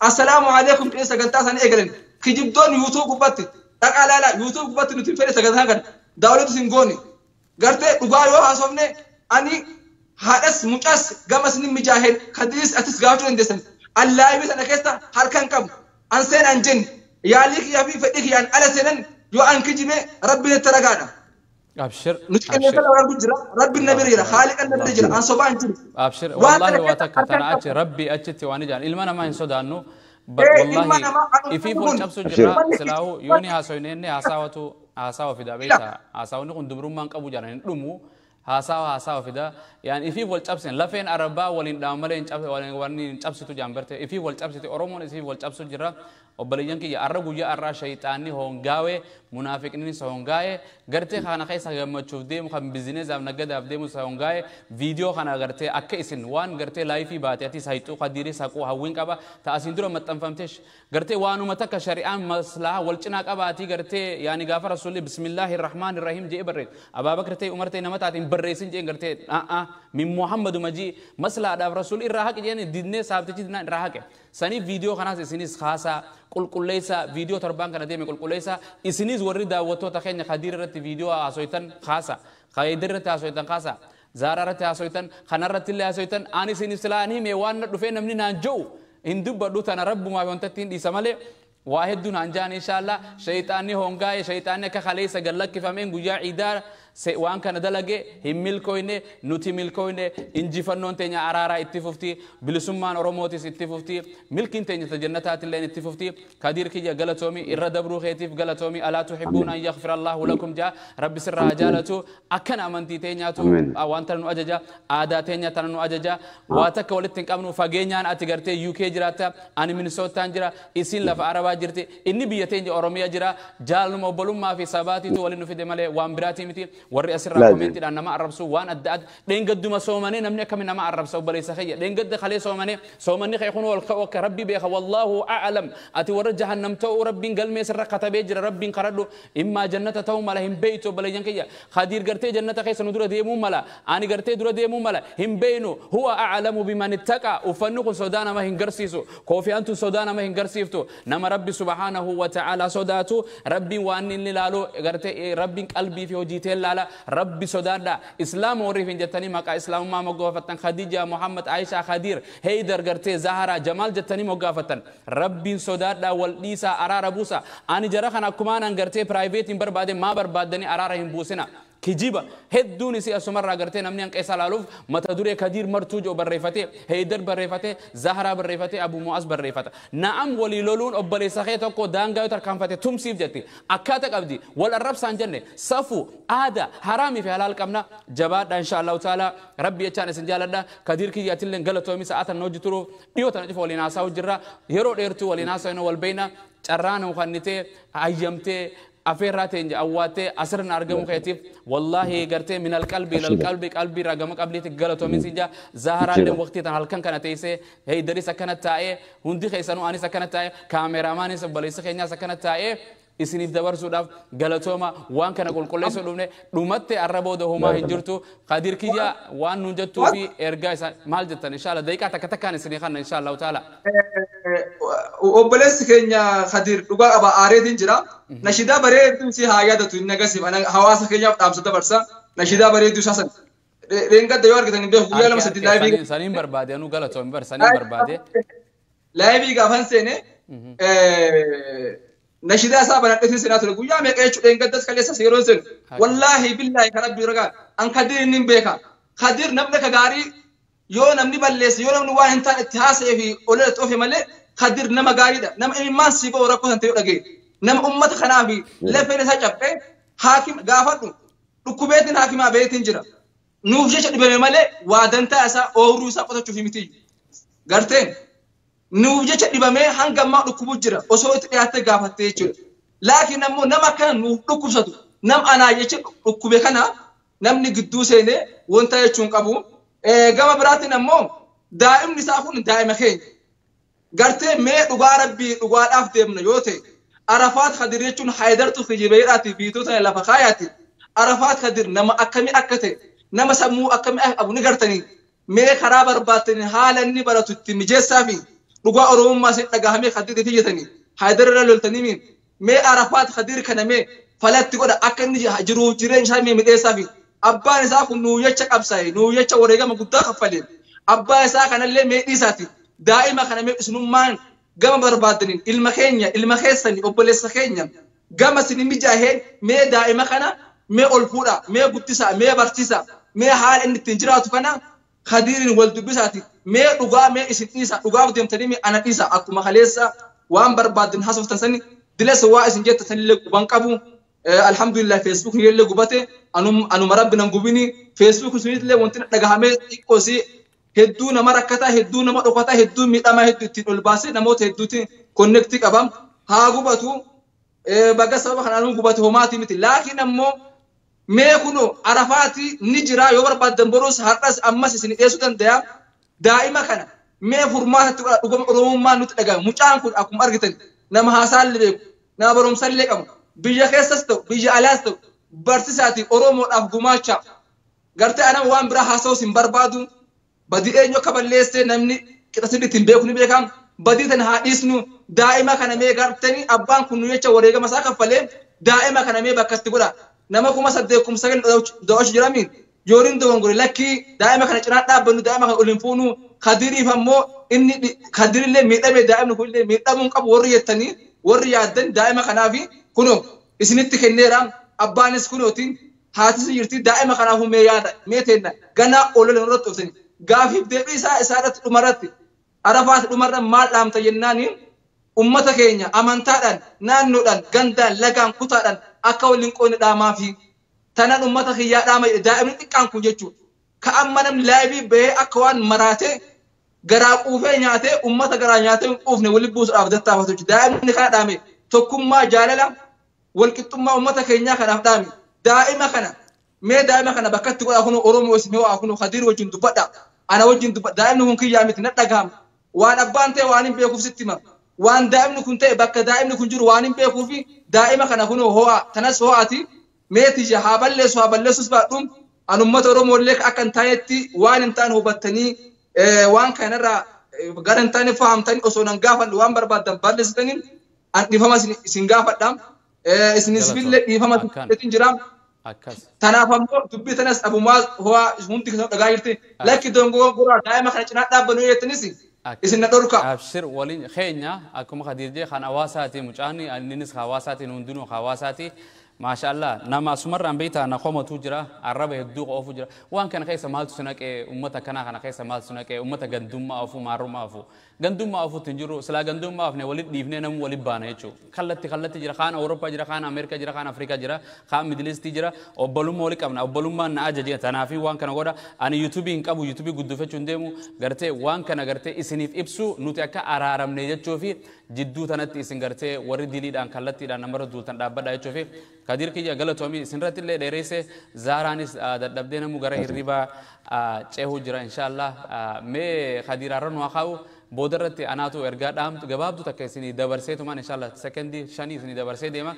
assalaamu alaikum jedhee sagantaa isaanii eegalan kijibdoonni yuutuub gubbatti dhaqaa laalaa yuutuub gubbatti nuti hin fedhe sagantaa kana daawwatu hin goone gartee dhugaa yoo haasofne ani haadhas mucaas gama isin mijaaheen Khadiris atis gaafachuu dandeessan allaayibii sana keessa harka hin qabu an seenaan jenne yaalii kiyyaa fi fedhii kiyyaan ala seenan yoo an kijibe rabbiin itti ragaadha. Abshir. Nuti qilleensa lafa argu jira rabbiin na bira jira haaliqan na bira jira an sobaan jiru. Abshir wallahi waa takka tana achi rabbi achitti waan ijaan ilma namaa hin sodaannu. Wallahi ifiif wal cabsu jira silaahu yooni haasoyne hasaawatu haasawa fida beekta haasawni kun dubrummaan qabu jaalan hin dhumu haasawa haasawa fida yaan ifiif wal cabsin lafeen arabaa waliin dhaama malee hin cabsitu jaan barte ifiif wal cabsite Oromoon ifiif wal cabsu jira obboleeyyan kiyya arra guyyaa arraa shayxaanni hongaawee munaafiqni hongaa'e gartee kana keessa gammachuuf deemu kan bizineesaaf naggadaaf deemu hongaa'e viidiyoo kana gartee akka isin waan gartee laayifii baate ati sayxuu Khadirii saquu hawwiin qaba ta'asiin dura maxxanfamtee gartee waanuma takka shari'aan maslaha wal cinaa qabaatii gartee yaani gaafa rasuulli bismillaahi rahmaani rahiim jedhee barreesse Abaabakar ta'e Umar ta'e nama taatiin barreessin jedheen gartee min Muhammadu majii maslahaadhaaf rasuulli irraa haqe jedheen didnee saabtichi didnaan irraa haqe saniif viidiyoo kanaas isinis haasaa qulqulleessa viidiyoo torbaan kana deeme qulqulleessa isinis warri daawwattoota keenya Khadiir irratti viidiyoo haasoytan kaasa Khadiir irratti haasoytan kaasa Zaaraa irratti haasoytan kanarratti illee haasoytan ani isinis silaan hime waan na dhufee namni naan ji'u hin dubbadhu tana rabbumaaf wanta ittiin dhiisa malee waa hedduu naan jaan inshaallah shayxaanni hongaa'e shayxaanni akka kaleessa gallakkifameen guyyaa ciidaa Waan kana dalage hin milkooyne, nuti milkooyne. Injifannoon teenya araaraa itti fufti, bilisummaan Oromootis itti fufti, milkiin teenya ta jannataatilleen itti fufti. Kadiir kiyya, galatoomi. Irra dabruu keetiif galatoomi. Alaa tuhibbuuna an yaghfira Allahu lakum jaa. Rabbi sirraa haa jaalatu. Akkana amantii teenyaatu waan tana nu ajaja, aadaa teenya tana nu ajaja. Waa takka walitti hin qabnu. Fageenyaan ati gartee UK jiraatta, ani Minnesotaan jira, isin lafa Arabaa jirti, inni biyya teenya Oromiyaa jira. Jaalaluma obbolummaa fi sabaatiitu waliin nu fide malee waan biraatii miti. Warri asirraa komeentiidhaan nama arrabsu waan adda adda, dheengadduma soomanee namni akkami nama arrabsa? Obboleessa kiyya, dheengadda kalee soomanee, soomanni kee kun ol ka'u akka Rabbi beeka, wallaahu a'lam. Ati warra jahannam ta'uu Rabbiin galmee sirra katabee jira. Rabbiin kadhadhu, immaa jannata ta'uu mala, hin beeytu. Obboleeyyan kiyya, Khadiir gartee jannata keessa nu dura deemuu mala, ani gartee dura deemuu mala, hin beeynu. Huwa a'lamu biman ittaqa. Uffanni kun sodaa nama hin garsiisu, koofiyaan tun sodaa nama hin garsiiftu. Nama Rabbi subhaanahu wa ta'ala sodaatu Rabbiin waan inni ilaalu gartee Rabbiin qalbii fi hojii tee ilaala. Rabbi sodaadha. Islaama warri hin jettanii maqaa islaamummaa moggaafattan, Khadija, Muhammad, Aisha, Khadiir, Heydar, gartee Zahara, Jamaal jettanii moggaafattan, Rabbiin sodaadha, wal dhiisaa, araara buusa. Ani jara kana akkumaan gartee private hin barbaade maa barbaaddanii araara hin buusina. Kijiba hedduun isii asumarraa gartee namni hanqeessa laaluuf mata duree Kadiir Martuu jedhu barreeffate, Heydar barreeffate, Zaharaa barreeffate, Abu Mu'az barreeffata. Na'am, walii loluun, obboleessa kee tokko daangaa yoo tarkaanfate tumsiif jetti, akkaata qabdi. Wal arrabsaan jenne, safu aada haraamii fi halaal qabna. Jabaadha, insha Allahu taala. Rabbi jechaan isin jaaladha. Kadiir kiyyaatillee galatoomi. Sa'aatan hojii turuuf dhiyoo tana cufa waliin haasaa jirra. Yeroo dheertuu waliin haasa'inu, wal beeyna. Carraa nu kannitee hayyamtee afeerraa teenya awwaattee asirra argamu keetiif, wallaahi gartee min alqalbi ila alqalbi, qalbii irraa gama qalbiitti galatoomin siin jaa. Zaharaallee waqtii tan halkan kana teessee, Heydaris akkana taa'ee, hundi keessanuu, anis akkana taa'ee, kaameeraamaanis obboleessa keenyaas akkana taa'ee isiniif dabarsuudhaaf galatooma. Waan kana qulqulleessuu dhufne. Dhumatte, arra booda homaa hin jirtu. Kadir kiyya, waan nuun jettuu fi ergaa isaa maal jettan? Inshallah daqiiqaa takka takkaan isinii kanna, inshallah taala. Obboleessi keenya Kadir dhugaa qaba, aareetiin jira. Nashidaa bareedduu si haa yaadatu, inni agarsiif hawaasa keenyaaf dhaamsa dabarsa. Nashidaa bareedduu isaa san. Dheengadda yoo argitan hin beeku, guyyaa 2 3 live. Saniin barbaade anuu, galatoomi bar, saniin barbaade. Live gaafan seene nashidaa isaa banadheetiin seenaa ture guyyaa meeqa jechuudha, dheengaddas kaleessas yeroo seenu. Wallaahi billaahi kan Rabbii ragaa an Kadir inni hin beeka. Kadir namni akka gaarii yoo namni balleesse, yoo namni waan hin taane itti haasa'ee fi olee itti ofe malee, Kadir nama gaariidha. Nama imimmaan sii ba'u rakkoo san ta'e dhagee. Nama ummata kanaaf lafeen isaa caphee haakim gaafadhu, dhukkubeetiin haakimaa beetiin jira. Nuuf jecha dhibame malee waa dantaa isaa ooyiruu isaa qotachuuf miti. Garteen nuuf jecha dhibamee hanga ammaa dhukkubuu jira osoo itti dhiyaattee gaafattee jechuudha. Laakiin ammoo nama akkana nuuf dhukkubsatu, nama anaa jecha dhukkube kana namni gidduu seenee wanta jechuun qabu. Gama biraatiin ammoo daa'imni isaa kun daa'ima keenya. Gartee mee dhugaa Rabbii dhugaadhaaf deemna yoo ta'e, Arafaat Kadir jechuun Haayidartu kijibeedhaati biitota lafa kaayaati. Arafaat Kadir nama akkamii akka ta'e, nama sammuu akkamii akka qabu ni gartanii. Mee karaa barbaattanii haala inni baratu itti mijeessaa fi dhugaa Oromummaa isin dhagahamee Kadir itti jetanii Haayidar irra loltanii, mee Arafaat Kadir kana mee falatti godha, akka inni jiruuf jireenya isaa mee midheessaa fi abbaan isaa kun nuu jecha qabsaa'e, nuu jecha wareegama guddaa kaffale. Abbaa isaa kanallee mee dhiisaati daa'ima kana mee isinummaan gama barbaaddaniin, ilma keenya, ilma keessani, obboleessa keenya, gama isin mijaaheen mee daa'ima kana mee ol fuudha, mee guddisaa, mee barsiisaa, mee haala inni ittiin jiraatu kana Kadiiriin wal dubbisaati. Mee dhugaa mee isin dhiisa, dhugaaf deemtanii mee ana dhiisa. Akkuma kaleessa waan barbaaddan haasoftan sani dileessa waa isin jettan sanillee quban qabu. Alhamdulillah, Facebook illee gubate, anuma Rabbi nan gubini. Facebook sunillee wanti dhagahamee xiqqoo si hedduu nama rakkataa, hedduu nama dhokataa, hedduu miidhamaa, hedduu ittiin ol baasee namoota hedduutti connect qaba. Haa gubatu, baga sababa kanaan gubate homaati miti. Laakiin ammoo mee kuno Arafaati ni jira, yoo barbaaddan boruus har'as ammas isin dhiyeessuu danda'a. Daa'ima kana mee furmaatatti godha. Dhugama Oromummaan nutti dhagahame. Mucaan kun akkuma argitan nama haasaallee beeku, nama barumsallee qabu, biyya keessas ta'u biyya alaas ta'u barsiisaati Oromoodhaaf gumaacha. Gartee anama waan biraa haasa'uus hin barbaadu. Badii eenyu akka balleessee namni qixa sirriitti hin beeku ni beekam. Badii tana haa dhiisnu. Daa'ima kana mee gartanii abbaan kun nu jecha wareegama isaa kaffalee, daa'ima kana mee bakka itti godha. Nama 8000 9,000 daawwachuu jiramiin yooriin dogongore lakkii, daa'ima kana cinaa dhaabbannu, daa'ima kana ol hin fuunu. Kadiriif ammoo inni Kadirillee miidhame, daa'imni kunillee miidhamuu hin qabu warri jettanii warri yaaddan, daa'ima kanaafi kunoo isinitti kenneera. Abbaanis kunooti Haati jirti daa'ima kanaafuu mee yaada mee teenna ganaa olola nurratti oftani gaafiif deebii isaa isaarratti dhumarratti Arafaat dhumarra maal dhaamta jennaani ummata keenya amantaadhaan naannoodhaan gandaan lagaan kutaadhaan akka waliin qoodne dhaamaa fi tanaan ummata kiyyaa dhaama jedhe daa'imni xiqqaan kun jechuudha. Ka amma namni laayibii bahee akka waan maraatee garaa quufee nyaatee ummata garaa nyaatee hin quufne waliin buusuudhaaf tattaafatu jechuudha. Daa'imni kana dhaame tokkummaa jaalala walqixxummaa ummata keenyaa kanaaf dhaame. Daa'ima kana mee daa'ima kana bakka itti godhaa kunoo Oromoo isin ho'aa kunoo Khadiir wajjin dubbadha. Ana wajjin dubbadha. Daa'imni kun kiyyaa miti na dhagahama. Waan abbaan ta'e waan hin beekuuf sitti hima. Waan daa'imni kun ta'e bakka daa'imni kun jiru waan hin beekuuf daa'ima kana kunoo ho'aa tanas ho'aati. Mee tiyya haa balleessu haa balleessus baadhuun an ummata Oromoo illee akka hin taanetti waan hin taane hubattanii waan kanarraa gara hin taane fahamtanii osoo nan gaafadhu waan barbaaddan balleessitanii an dhiifama isin gaafadha. Isinis billee dhiifama isin jira. Tanaaf ammoo dubbii tanas abumaa ho'aa hundi keessan dhagaa jirti. Lakki dongoo daa'ima kana cinaa dhaabbannu jettanis isin na dhorka. Abshir waliin keenya akkuma Khadiir jee kan hawaasaati mucaan innis hawaasaatiin hundinuu hawaasaati. Maashaallah nama asumarraan beektaa na komatu jira arraba hedduu qofu jira waan kana keessa maaltu si naqee ummata kanaa kana keessa maaltu si naqee ummata gandummaa ofu maarummaa ofu gandummaa ofutti hin jiru silaa gandummaa ofne walitti dhiifnee namu walitti baana jechuudha kallatti kallatti jira kaan Awurooppaa jira kaan Ameerikaa jira kaan Afrikaa jira kaan Midilistii jira obbolummaa wali qabna obbolummaan na ajaje tanaafii waan kana godha ani yuutuubii hin qabu yuutuubii guddifachuu hin deemu gartee waan kana gartee isiniif ibsu nuti akka araaramne jechuu fi jidduu tanatti isin gartee warri diliidhaan kallattiidhaan namarra duultan dhaabbadha jechuu fi Kadir kiyya galatoomii isinirratti illee dheeresse Zaaraanis dadhabdee namu gara hirribaa ceehuu jira inshaallah mee Kadir har'a nu haa kaa'u booda irratti anaatu ergaa dhaamtu gabaabdu takka isinii dabarseetumaan inshaallah sekendii 5 isinii dabarsee deema.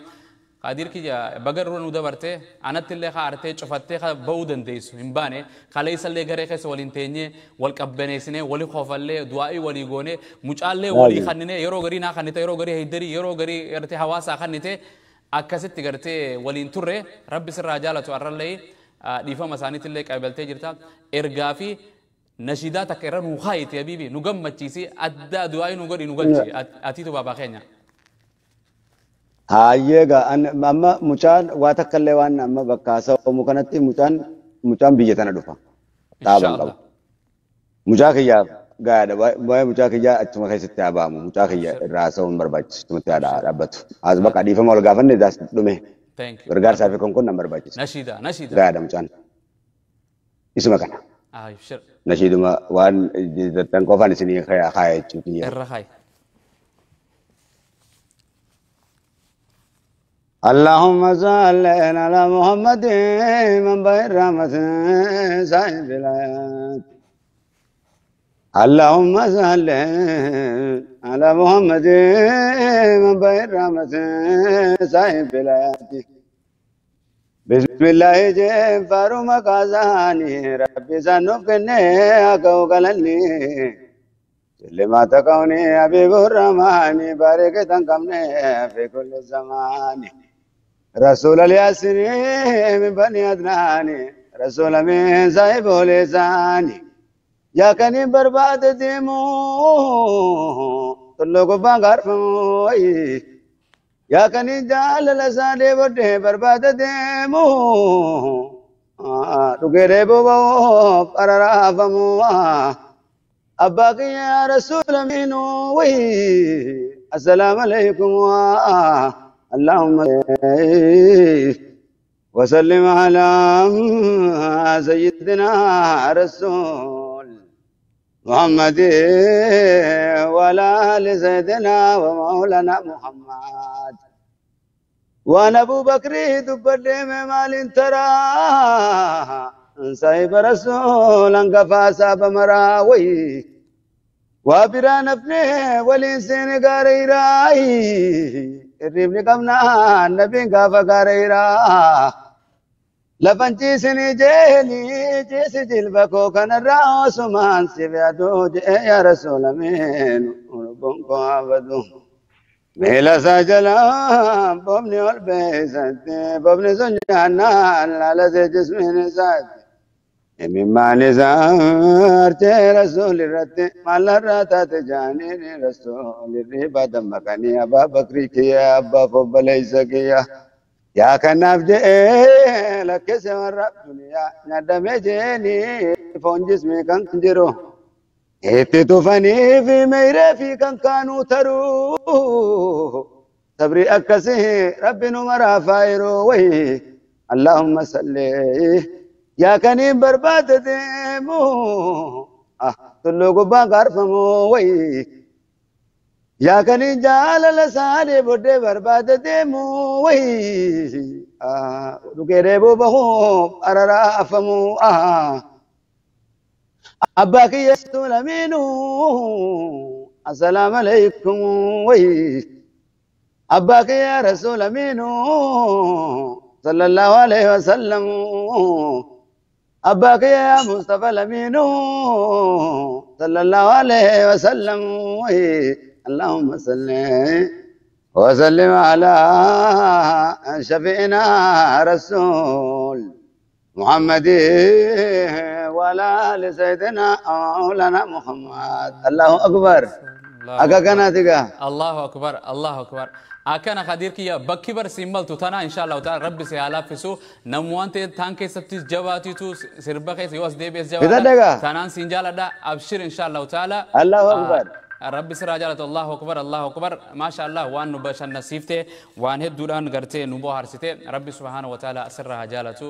Kadir kiyya baga irra nu dabarte anatti illee haa artee cufattee haa ba'uu dandeessu hin baane kaleessa illee garee keessa waliin teenyee wal qabbaneessinee walii qoofallee du'aa'ii walii goonee mucaallee walii kannine yeroo garii naa kannite yeroo garii heeddarii yeroo garii gartee hawaasaa kannite akkasitti gartee waliin turre rabbi sirraa jaalatu arrallee dhiifama isaaniitillee qabaltee jirta ergaa fi nashiidaa takka irra nu kaayite habiibi nu gammachiisi addaa du'aa'ii nu godhi nu galchi atiitu baabaa keenya. Haayyeegaa amma mucaan waa takka illee waan amma bakka haasa'amu kanatti mucaan biyya tana dhufa. Dhaaban qaba. Mucaa kiyyaaf gaadha waa'ee mucaa kiyyaa achuma keessatti haa ba'amu mucaa kiyya irraa haasa'uun barbaachisu achumatti haa dhaabbatu. As bakka dhiifama wal gaafanne daas dhume. Gargaarsaa fi konkoon nan barbaachisa. Nashiida nashiida. Gaadha mucaan. Isuma kana. Nashiiduma waan jettan qofaan isinii kaaya jechuu kiyya. Irra kaayi. اللهم صل على محمد من بين رحمة صاحب الآيات. اللهم صل على محمد من بين رحمة صاحب الآيات. بسم الله جيم فاروم قازاني ربي سنفكني أكوكلني لما تكوني حبيب الرحمن بارك تنكمني في كل زمان. رسول الياسين من بني عدنان رسول من صاحب لساني يا كني برباد ديمو تلوك بانغار يا كني جال لساني بردي برباد ديمو تغيري بو أرافمو أباك يا رسول منو وي السلام عليكم اللهم وسلم على سيدنا رسول محمد وعلى آل سيدنا ومولانا محمد. وأنا أبو بكر دبر مال ترى صاحب رسول انقفا ساب مراوي وابرا نفني والإنسان قاريراي الربن قمنا النبي قافا قاريرا لفنتي سني جيلي جيس جلبكو كان الرأس مان سبعدو يا رسول مين وربنكو عبدو ميلا سجلا ببني والبيست ببني سنجانا على جسمي نسات مما نزارت رسول الرت مال الرتات جاني رسول الربا دمكني أبا بكري كيا أبا فبليس كيا Yaa kanaaf je'ee lakkise warra duniyaa nyaadame jeeni foon jismii kan jiru. Itti tufanii fi meyree fi kan kaanuu taruu. Sabri akkasii rabbi nu maraaf yeroo wayii. Allahumma salli. Yaa kaniin barbaade deemu. Tulluu gubbaan gaarfamu wayii. Yaa kaniin jaalala isaanii booddee barbaade deemu wayii. Dhugee deebuu bahuuf araraa afamu. Abbaa kiyya lamiinuu. Assalaamu alaykum wayii. Abbaa kiyya rasuul amiinuu. Sallallahu alayhi wa sallam. Abbaa kiyya yaa Mustafa lamiinuu. Sallallahu alayhi wa sallam wayii. اللهم صل وسلم على شفيعنا رسول محمد وعلى آل سيدنا مولانا محمد. الله أكبر. أكاكنا الله أكبر الله أكبر. Akkana Khadiir kiyya bakki bar siin maltu tana insha Allah ta'ala rabbi si haa laaffisu namoonni taan keessattis jabaatitu sirba keessa yoo as deebi'es jabaata tanaan siin jaaladha abshir insha Allah ta'ala. Allahu akbar. Rabbi siraa jaalatu. Allahu akbar Allahu akbar maasha Allah waan nu bashannansiifte waan hedduudhaan gartee nu bohaarsite rabbi subhaanahu wa ta'ala sirraa haa jaalatu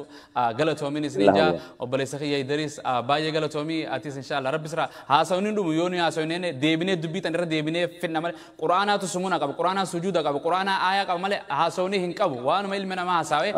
galatoomiin isin jaa obboleessa kiyya Idris baay'ee galatoomii atis insha Allah rabbi siraa haasawni dhumu yoo nu haasawne deebinee dubbii tan irra deebinee finna malee quraanaatu sumuna qaba quraanaa sujuuda qaba quraanaa aayaa qaba malee haasawni hin qabu waanuma ilmi namaa haasawe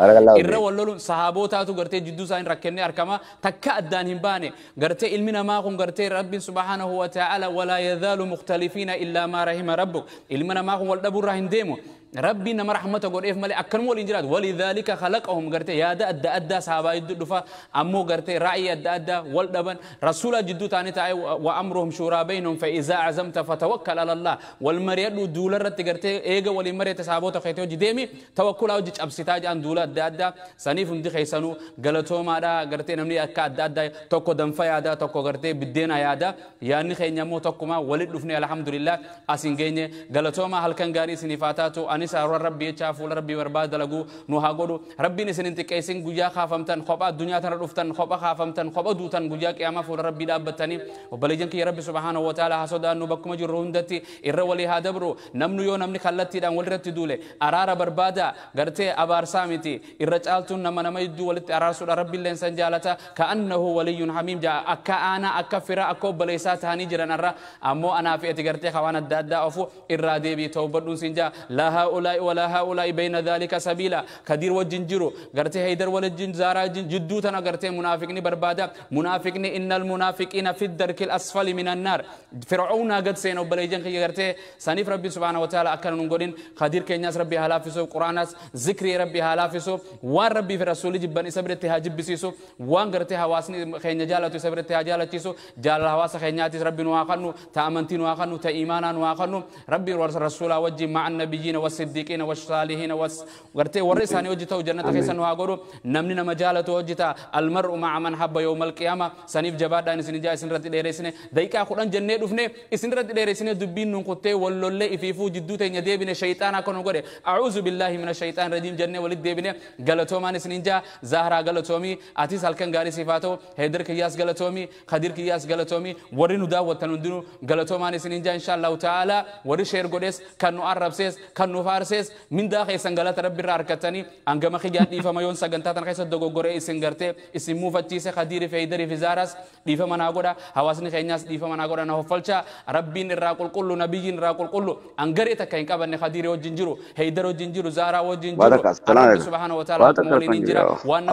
irra wal loluun sahaabotaatu gartee jidduu isaanii rakkennee argama takka addaan hin baane gartee ilmi namaa kun gartee rabbiin subhaanahu wa ta'ala walaa yazaalu مختلفين إلا ما رحم ربك المنا ما هو والدبر راهن ديمو ربي نما رحمته قد إف ملي أكرم والإنجلاد ولذلك خلقهم قرتي يا دا أدى أدى صحابة يدفع أمو قرتي رأي أدى أدى والدبن رسول جدو تاني تاعي وأمرهم شورى بينهم فإذا عزمت فتوكل على الله والمريض دولار قرتي إيجا والمريض صحابته خيتو جديمي توكل أو جيش أبسطاج عن دولار أدى أدى سنيف مدي خيسانو غلطو ما دا قرتي نمني أكا أدى أدى توكو دنفا يا دا توكو قرتي بدينا يا دا يعني خينيمو توكو ما ولد دفني الحمد لله أسينجيني غلطو ما هلكن غاري سنيفاتاتو anis arra rabbi jecha fuula rabbii barbaada dalaguu nu haa godhu rabbiin isin hin xiqqeessin guyyaa kaafamtan kopha addunyaa tana dhuftan kopha kaafamtan kopha duutan guyyaa qiyaamaa fuula rabbii dhaabbattanii obboleeyyan kiyya rabbi subhaanahu wa ta'ala haa sodaannu bakkuma jirru hundatti irra walii haa dabru namnu yoo namni kallattiidhaan walirratti duule araara barbaada gartee abaarsaa miti irra caaltuun nama nama jidduu walitti araarsuudha rabbiilleen san jaalata ka'annahu waliyyun hamiim ja'a akka aanaa akka fira akka obboleessaa ta'anii jiran irra ammoo anaa fi ati gartee hawaan adda addaa ofu irraa deebii tawbadhuun siin ja'a laa هؤلاء ولا هؤلاء بين ذلك سبيلا كدير وجنجرو غرتي هيدر ولجن زارا جدو تنا غرتي منافقني بربادا منافقني ان المنافقين في الدرك الاسفل من النار فرعون قد سينو بليجن غرتي سنيف ربي سبحانه وتعالى اكن نغودين خدير كينياس ربي هلافسو قراناس ذكري ربي هلافسو وان ربي في رسول جبن سبرتي هاجبسيسو وان غرتي حواسني خينيا جالتو سبرتي هاجالتيسو جال حواس خينياتي ربي نواخنو تامنتي نواخنو تايمانا نواخنو ربي ورسول وجه مع النبيين والصديقين والصالحين غرتي ورثاني وجتو جنة خيسن واغورو نمني نمجالته وجتا المرء مع من حب يوم القيامة سنيف جبادان سنجا سنرت ديرسنه دقيقة قران جنة دفنه سنرت ديرسنه دبين نقطه ولله إفيفو جدو تنيا ديبنه شيطان أكون غوري أعوذ بالله من الشيطان الرجيم جنة ولد ديبنه غلطو مان سنجا زهرا غلطومي أتيس هلكن غاري صفاتو هيدر كياس غلطومي خدير كياس غلطومي ورينو داوة تنندنو غلطو مان سنجا إن شاء الله تعالى وري شير غودس كانوا عرب سيس كانوا فارسيس من داخل سنغلات ربي راركتني أنجما خيجات ديفا ما يون سجنتاتن خيسة دوغوري إسنغرتي اسمو فتشيس خدير في هيدر في زارس ديفا ما نعقودا حواسني خيناس ديفا ما نعقودا نهفلشا ربي نراقل كله نبي نراقل كله أنجري تكين كابن خدير وجنجرو هيدر وجنجرو زارا وجنجرو ربي سبحانه وتعالى مولين نجرا وانا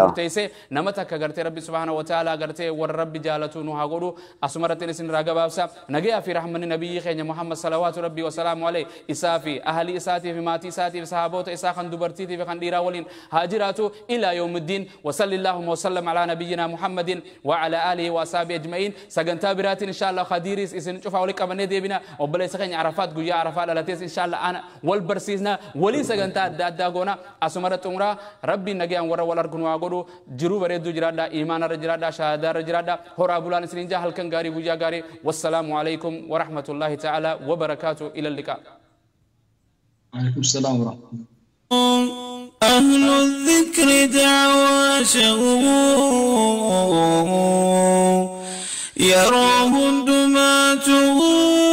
مرتيسة نمتك غرتي ربي سبحانه وتعالى غرتي والرب جالتو نهاقولو أسمرتين سن راقبابسا نجيا في رحمة النبي خينا محمد صلوات ربي وسلامه عليه إسافي أهلي إساتي في ماتي إساتي في صحابوت إسا خن دبرتي في خن ديراولين هاجراتو إلى يوم الدين وصلى اللهم وسلم على نبينا محمد وعلى آله وأصحابه أجمعين سجنتا برات إن شاء الله خديريس إسن شوف أولك أبني ديبنا وبلا سخن عرفات جويا عرفات على تيس إن شاء الله أنا والبرسيسنا ولي سجنتا داغونا أسمرت عمره ربي نجي أن ورا ولا ركن واقولو جرو بريدو جرادا إيمان رجرادا شهادة رجرادا هرا بولان سنجا هلكن غاري بوجا غاري والسلام عليكم ورحمة الله تعالى وبركاته إلى اللقاء. عليكم السلام ورحمة الله. أهل الذكر دعوى يراه دماته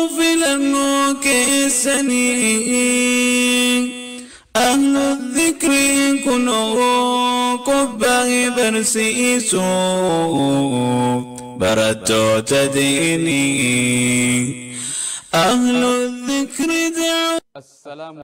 في الأنوك السنين أهل الذكر كنوا قبه برسيسو برتو تديني أهل الذكر دعوى السلام.